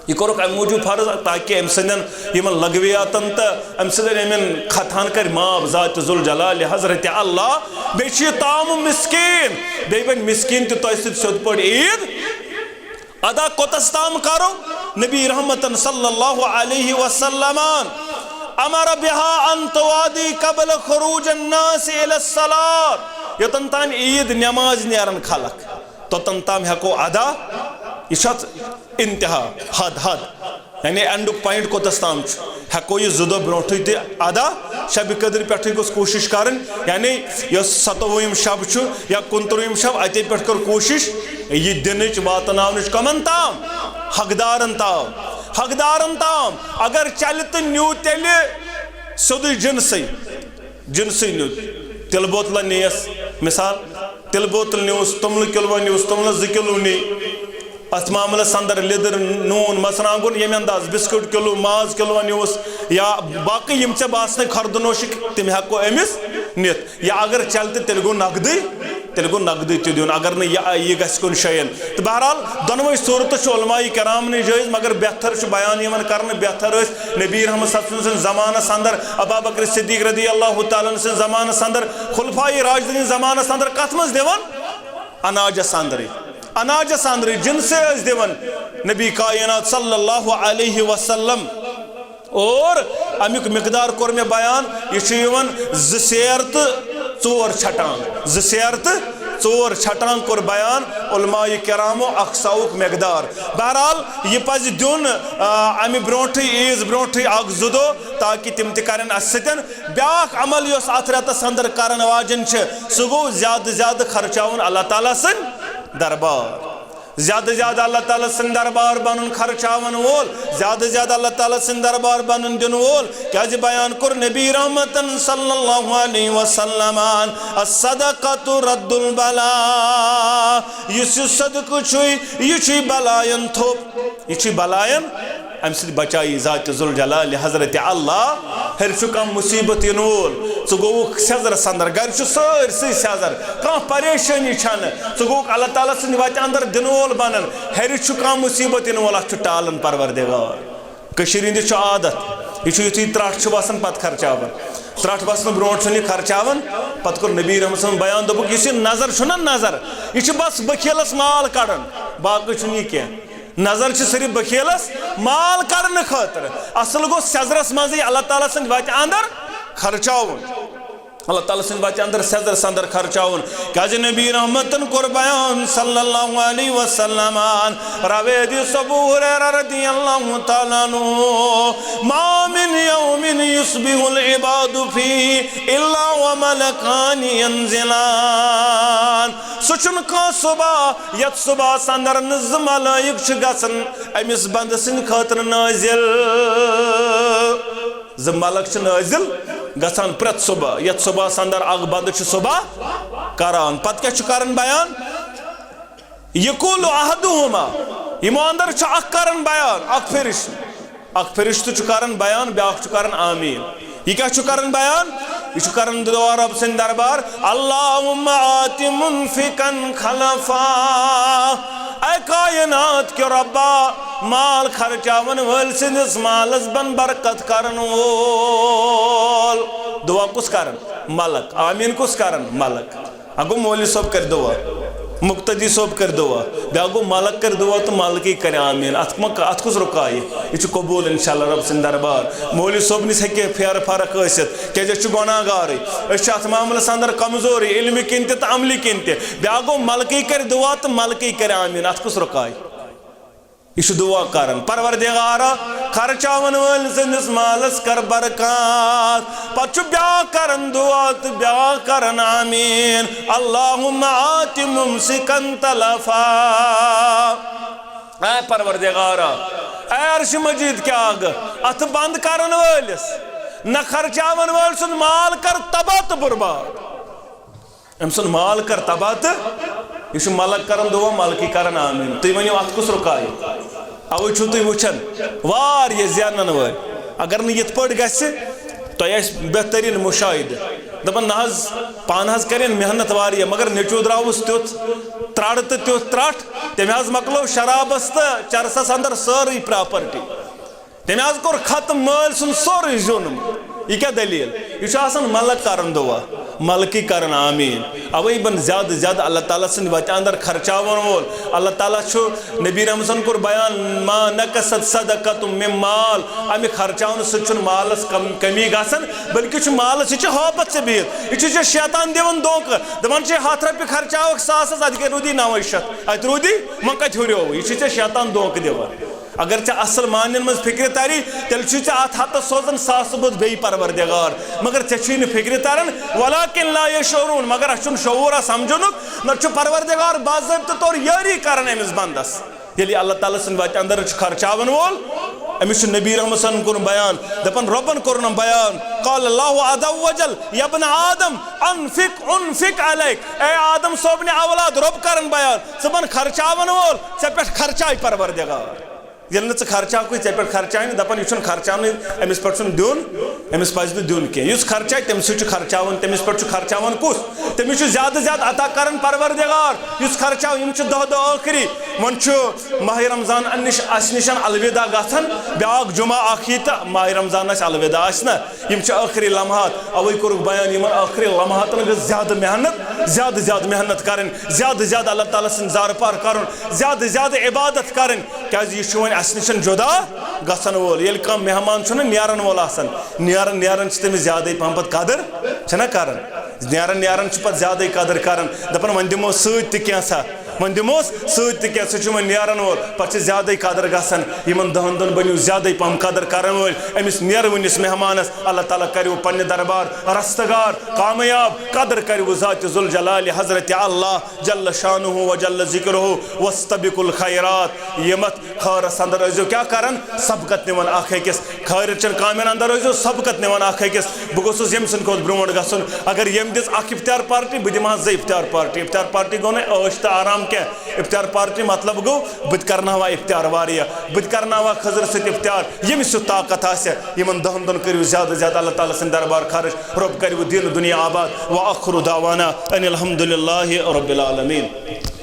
یہِ کوٚرُکھ اَمہِ موٗجوٗب فرض تاکہِ أمۍ سٕنٛدٮ۪ن یِمن لغویاتن تہٕ أمۍ سٕنٛدٮ۪ن یِمن خطہن کرِ معاف ذات ذوالجلال حضرت اللہ۔ بیٚیہِ چھُ یہِ طعام مسکین، بیٚیہِ بنہِ مسکین تہِ تۄہہِ سۭتۍ سیوٚد پٲٹھۍ عیٖد ادا۔ کوٚتس تام کرو؟ نبی رحمتن صلی اللہ علیہ وسلمن امر بها ان تؤدى قبل خروج الناس الى الصلاة، یوٚتن تام عیٖد نماز نیرن خلق، توٚتن تام ہٮ۪کو ادا۔ یہِ چھُ اتھ انتہا، حد، حد، یعنی اینڈُک پوینٹ کوٚتس تام چھُ، ہٮ۪کو یہِ زٕ دۄہ برونٛٹھٕے تہِ ادا۔ شبِ قدر پٮ۪ٹھٕے گوٚژھ کوٗشِش کرٕنۍ، یعنی یۄس ستووُہِم شب چھُ یا کُنترٕہِم شب، اتے پٮ۪ٹھ کٔر کوٗشِش یہِ دِنٕچ، واتناونٕچ۔ کمن تام؟ حقدارن تام، حقدارن تام۔ اگر چلہِ تہٕ نیوٗ تیٚلہِ سیوٚدُے جنسٕے، جنسٕے نیوٗ، تِلہٕ بوتلہ نِیَس، مثال، تِلہٕ بوتل نیوٗس، توٚملہٕ کِلوہ نیوٗس، توٚملہٕ زٕ کِلوٗ نی۔ اتھ معاملس اندر لیٚدٕر، نوٗن، مرژٕوانٛگُن، ییٚمہِ انداز بسکٹ کِلوٗ، ماز کِلوہ نیوٗس یا باقٕے یِم ژےٚ باسنٕے خرد نوشٕکۍ، تِم ہٮ۪کو أمِس نِتھ۔ یا اگر چلہِ تہٕ تیٚلہِ گوٚو نقدٕے، تیٚلہِ گوٚو نقدٕے تہِ دیُن، اگر نہٕ یہِ آیہِ، یہِ گژھِ کُنہِ جایہِ۔ تہٕ بہرحال، دۄنوَے صوٗرتہٕ چھُ علماء کرام نِش جٲیِز، مگر بہتر چھُ بیان یِوان کرنہٕ، بہتر ٲسۍ نبی رحمت صلی اللہ علیہ وسلم سٕنٛدِ زمانس اندر، ابا بکر صدیق رضی اللہ تعالیٰ عنہ سٕنٛدِ زمانس اندر، خلفاء راشدین زمانس اندر کتھ منٛز دِوان؟ اناجس اندرٕے، اناجس اندرٕے جنسے ٲسۍ دِوان نبی کائنات صلی اللہ علیہ وسلم۔ اور امیُک مقدار کوٚر مےٚ بیان، یہِ چھُ یِوان زٕ سیر تہٕ ژور چھٹان، زٕ سیر تہٕ ژور چھٹان کوٚر بیان علماء کرامو اقصاہُک مقدار۔ بہرحال، یہِ پزِ دیُن، آ، امہِ برونٹھٕے، عیٖذ برونٹھٕے اکھ زٕ دۄہ، تاکہِ تِم تہِ کرن اتھ سۭتۍ۔ بیاکھ عمل یۄس اتھ رٮ۪تس اندر کرن واجٮ۪ن چھِ، سُہ گوٚو زیادٕ زیادٕ خرچاوُن اللہ تعالیٰ سٕنٛدِ دربار۔ زیادٕ زیادٕ اللہ تعالیٰ سٕنٛدِ دربار بنُن خرچاون وول، زیادٕ زیادٕ اللہ تعالیٰ سٕنٛدِ دربار بنُن دِنہٕ وول۔ کیازِ بیان کوٚر نبی رحمتن صلی اللہ علیہ وسلمن، "الصدقۃ رد البلاء"، یُس یہِ صدقہٕ چھُے، یہِ چھُے بلاین تھوٚپ، یہِ چھُے بلاین، امہِ سۭتۍ بچایی ذات ذوالجلال حضرت اللہ۔ ہیٚرِ چھُ کانٛہہ مصیبت یِنہٕ وول، ژٕ گوٚوُکھ سیٚزرس اندر، گرِ چھُ سٲرسٕے سیٚزر، کانٛہہ پریشٲنی چھنہٕ، ژٕ گوٚوُکھ اللہ تعالیٰ سٕنٛدِ وتہِ اندر دِنہٕ وول بنان۔ ہیٚرِ چھُ کانٛہہ مصیبت یِنہٕ وول، اتھ چھُ ٹالان پروردگار۔ کٔشیٖرِ ہٕنٛدِ چھُ عادت، یہِ چھُ یُتھُے ترٛٹھ چھُ وسان پتہٕ خرچاوان، ترٛٹھ وسنہٕ برونٛٹھ چھُنہٕ یہِ خرچاوان۔ پتہٕ کوٚر نبی رحمت صٲبن بیان، دوٚپُکھ، یُس یہِ نظر چھُنہ نظر، یہِ چھُ بس بخیلس مال کڑان، باقٕے چھُنہٕ یہِ کینٛہہ۔ نظر چھِ صرف بخیلس مال کڑنہٕ خٲطرٕ۔ اصل گوٚو سیٚزرس منٛزٕے اللہ تعالیٰ سٕنٛدِ وتہِ اندر خرچاوُن۔ اللہ تعالیٰ سٕنٛدِ وتہِ اندر سیٚزرس اندر خرچاوُن۔ کیازِ نبی رحمتن کوٚر بیان صلی اللہ علیہ وسلمن، روایت ابو ہریرہ رضی اللہ تعالیٰ عنہ، "ما من یوم یصبح العباد فیہ الا وملکان ینزلان"۔ سُہ چھُنہٕ کانٛہہ صبح یتھ صبحس اندر نہٕ زٕ ملائک چھِ گژھان أمِس بندٕ سٕنٛدِ خٲطرٕ نٲزِل۔ زٕ ملک چھِ نٲزِل گژھان پرٛٮ۪تھ صبح، یتھ صبحس اندر اکھ بندٕ چھُ صبح کران۔ پتہٕ کیٛاہ چھُ کران بیان؟ یقول احدہما، یِمو اندر چھُ اکھ کران بیان، اکھ فرشتہٕ۔ اکھ فرشتہٕ چھُ کران بیان، بیاکھ چھُ کران آمین۔ یہِ کیٛاہ چھُ کران بیان؟ یہِ چھُ کران دعا رب سٕنٛدِ دربار، اللہم آت منفقا خلفا۔ اے کائنات کہِ ربا، مال خرچاون وٲلۍ سٕنٛدِس مالس بن برکت کرن وول۔ دعا کُس کران؟ ملک۔ آمین کُس کران؟ ملک۔ اکھ گوٚو مولوی صٲب کرِ دعا، مقتدی صٲب کرِ دعا، بیٛاکھ گوٚو ملک کرِ دعا تہٕ ملکٕے کرِ آمین۔ اتھ ما، اتھ کُس رُکایہِ؟ یہِ چھُ قبول انشاءاللہ رب سٕنٛدِ دربار۔ مولوی صٲبنِس ہیٚکہِ پھیرٕ فرق ٲسِتھ، کیٛازِ أسۍ چھِ گۄناہ گارٕے، أسۍ چھِ اتھ معاملس اندر کمزورٕے، علمہِ کِنۍ تہِ تہٕ عملہِ کِنۍ تہِ۔ بیٛاکھ گوٚو ملکٕے کرِ دعا تہٕ ملکٕے کرِ آمین، اتھ کُس رُکایہِ؟ یہِ چھُ دعا کران، پروردگارا، خرچاون وٲلۍ سٕنٛدِس مالس کر برکات۔ پتہٕ چھُ بیٛاکھ کران دعا تہٕ بیٛاکھ کران آمین، اللہم آت ممسکا تلفا۔ اے پروردگارا، اے عرش مجید کیٛاہ گہٕ، اتھ بند کرن وٲلِس، نہ خرچاون وٲلۍ سُنٛد مال کر تباہ تہٕ برباد۔ أمۍ سُنٛد مال کر تباہ تہٕ یہِ چھُ ملک کران دعا، ملکٕے کران آمین۔ تُہۍ ؤنِو، اتھ کُس رُکایہِ؟ اوے چھِو تُہۍ وٕچھان، واریاہ زینن وٲلۍ، اگر نہٕ یِتھ پٲٹھۍ گژھِ، تۄہہِ آسہِ بہتریٖن مُشاہدٕ۔ دپان، نہ حظ، پانہٕ حظ کرن محنت واریاہ، مگر نیٚچوٗ درٛاوُس تیُتھ ترٛڑ تہٕ تیُتھ ترٛٹھ، تٔمۍ حظ مۄکلٲو شرابس تہٕ چرسس اندر سٲرٕے پراپرٹی۔ تٔمۍ حظ کوٚر ختم مٲلۍ سُنٛد سورُے زیوٗنمُت۔ یہِ کیٛاہ دٔلیٖل؟ یہِ چھُ آسان ملک کران دعا، ملکٕے کران آمیٖن۔ اوے بن زیادٕ زیادٕ اللہ تعالیٰ سٕنٛدِ وتہِ اندر خرچاون وول۔ اللہ تعالیٰ چھُ، نبی رحمت صٲبن کوٚر بیان، "ما نقصت صدقۃ من مال"، امہِ خرچاونہٕ سۭتۍ چھُنہٕ مالس کم، کمی گژھان، بلکہِ چھُ مالس، یہِ چھُ ہٲبتھ ژےٚ بِہِتھ، یہِ چھُ ژےٚ شیطان دِوان دھوکہٕ، دپان چھُے، "ہتھ رۄپیہِ خرچاوکھ ساسس، اتہِ کیٛاہ روٗدی نَوے شیٚتھ، اتہِ روٗدی، وۄنۍ کتہِ ہُریووُے؟" یہِ چھُے ژےٚ شیطان دھوکہٕ دِوان۔ اگر ژےٚ اصل معنین منٛز فکرِ تری، تیٚلہِ چھُے ژےٚ اتھ ہتس سوزان ساسہٕ بوٚد بیٚیہِ پروردگار۔ مگر ژےٚ چھُے نہٕ فکرِ تران، ولکن لا یشعرون، مگر اسہِ چھُنہٕ شعوٗر، اسہِ سمجھنُک، نتہٕ چھُ پروردگار باضٲبطہٕ طور یٲری کران أمِس بندس۔ ییٚلہِ اللہ تعالیٰ سٕنٛدِ وتہِ اندر چھُ خرچاون وول، أمِس چھُ نبی رحمت صٲبن کوٚرمُت بیان، دپان رۄبن کوٚرنم بیان، قال اللہ عز وجل، یا ابن آدم، انفق انفق علیک، اے آدم صٲبنہِ اولاد، رۄب کران بیان، ژٕ بن خرچاون وول، ژےٚ پٮ۪ٹھ خرچاے پروردگار۔ ییٚلہِ نہٕ ژٕ خرچاوکھٕے، ژےٚ پٮ۪ٹھ خرچاونٕے، دَپان، یہِ چھُنہٕ خرچاونٕے، أمِس پٮ۪ٹھ چھُنہٕ دیُن، أمِس پَزِ نہٕ دیُن کینٛہہ۔ یُس خرچایہِ، تٔمِس سۭتۍ چھُ خرچاوان۔ تٔمِس چھُ زیادٕ زیادٕ عطا کران پروردگار۔ یُس خرچاو، یِم چھِ دَہ دۄہ ٲخری۔ وۄنۍ چھُ ماہِ رمضان اَنہِ نِش، اَسہِ نِش الوداع گژھان، بیٛاکھ جمعہ اَکھ یی تہٕ ماہِ رمضان آسہِ الوداع، آسہِ نہ؟ یِم چھِ ٲخری لمحات، اوے کوٚرُکھ بیان، یِمن ٲخری لمحاتن گٔژھ زیادٕ محنت، زیادٕ زیادٕ محنت کرٕنۍ، زیادٕ زیادٕ اللہ تعالیٰ سٕنٛز زارٕ پار کرُن، زیادٕ زیادٕ عبادت کرٕنۍ، کیازِ یہِ چھُ وۄنۍ اسہِ نِش جدا گژھن وول۔ ییٚلہِ کانٛہہ مہمان چھُنہ نیرن وول آسان، نیرن نیرن چھِ تٔمِس زیادٕے پہم پتہٕ قدر چھنہ کران، نیرن نیرن چھِ پتہٕ زیادٕے قدر کران، دپان، وۄنۍ دِمو سۭتۍ تہِ کینٛژھا۔ وۄنۍ دِموس سۭتۍ تہِ کینٛہہ، سُہ چھُ وۄنۍ نیرن وول، پتہٕ چھِ زیادَے قدر گژھان۔ یِمن دَہَن دۄہَن بٔنِو زیادَے پہم قدر کرن وٲلۍ۔ أمِس نیرٕ وٕنِس مہمانس اللہ تعالیٰ کریو پننہِ دربار رستگار، کامیاب، قدر کریو ذات ذوالجلال حضرت اللہ جل شانہ و جل ذکرہ۔ واستبقوا الخیرات، یِم اتھ خٲرس اندر ٲسۍزیو کیٛاہ کران؟ سبقت نِوان اکھ أکِس۔ خٲرچن کامٮ۪ن اندر ٲسۍزیو سبقت نِوان اکھ أکِس۔ بہٕ گوٚژھُس ییٚمہِ سٕنٛدِ کھۄتہٕ برونٛٹھ گژھُن۔ اگر ییٚمۍ دِژ اکھ افطار پارٹی، بہٕ دِمہٕ ہا زٕ افطار پارٹی۔ افطار پارٹی گوٚو نہٕ عٲش تہٕ آرام کینٛہہ۔ افطار پارٹی مطلب گوٚو، بہٕ تہِ کرناوہا افطار واریاہ، بہٕ تہِ کرناوہا خضر سۭتۍ افطار۔ ییٚمِس یُتھ طاقت آسہِ، یِمن دَہَن دۄہَن کٔرِو زیادٕ زیادٕ اللہ تعالیٰ سٕنٛدِ دربار خرٕچ۔ رۄب کریو دیٖن دُنیا آباد۔ وآخر دعوانا ان الحمد للہ رب العالمین۔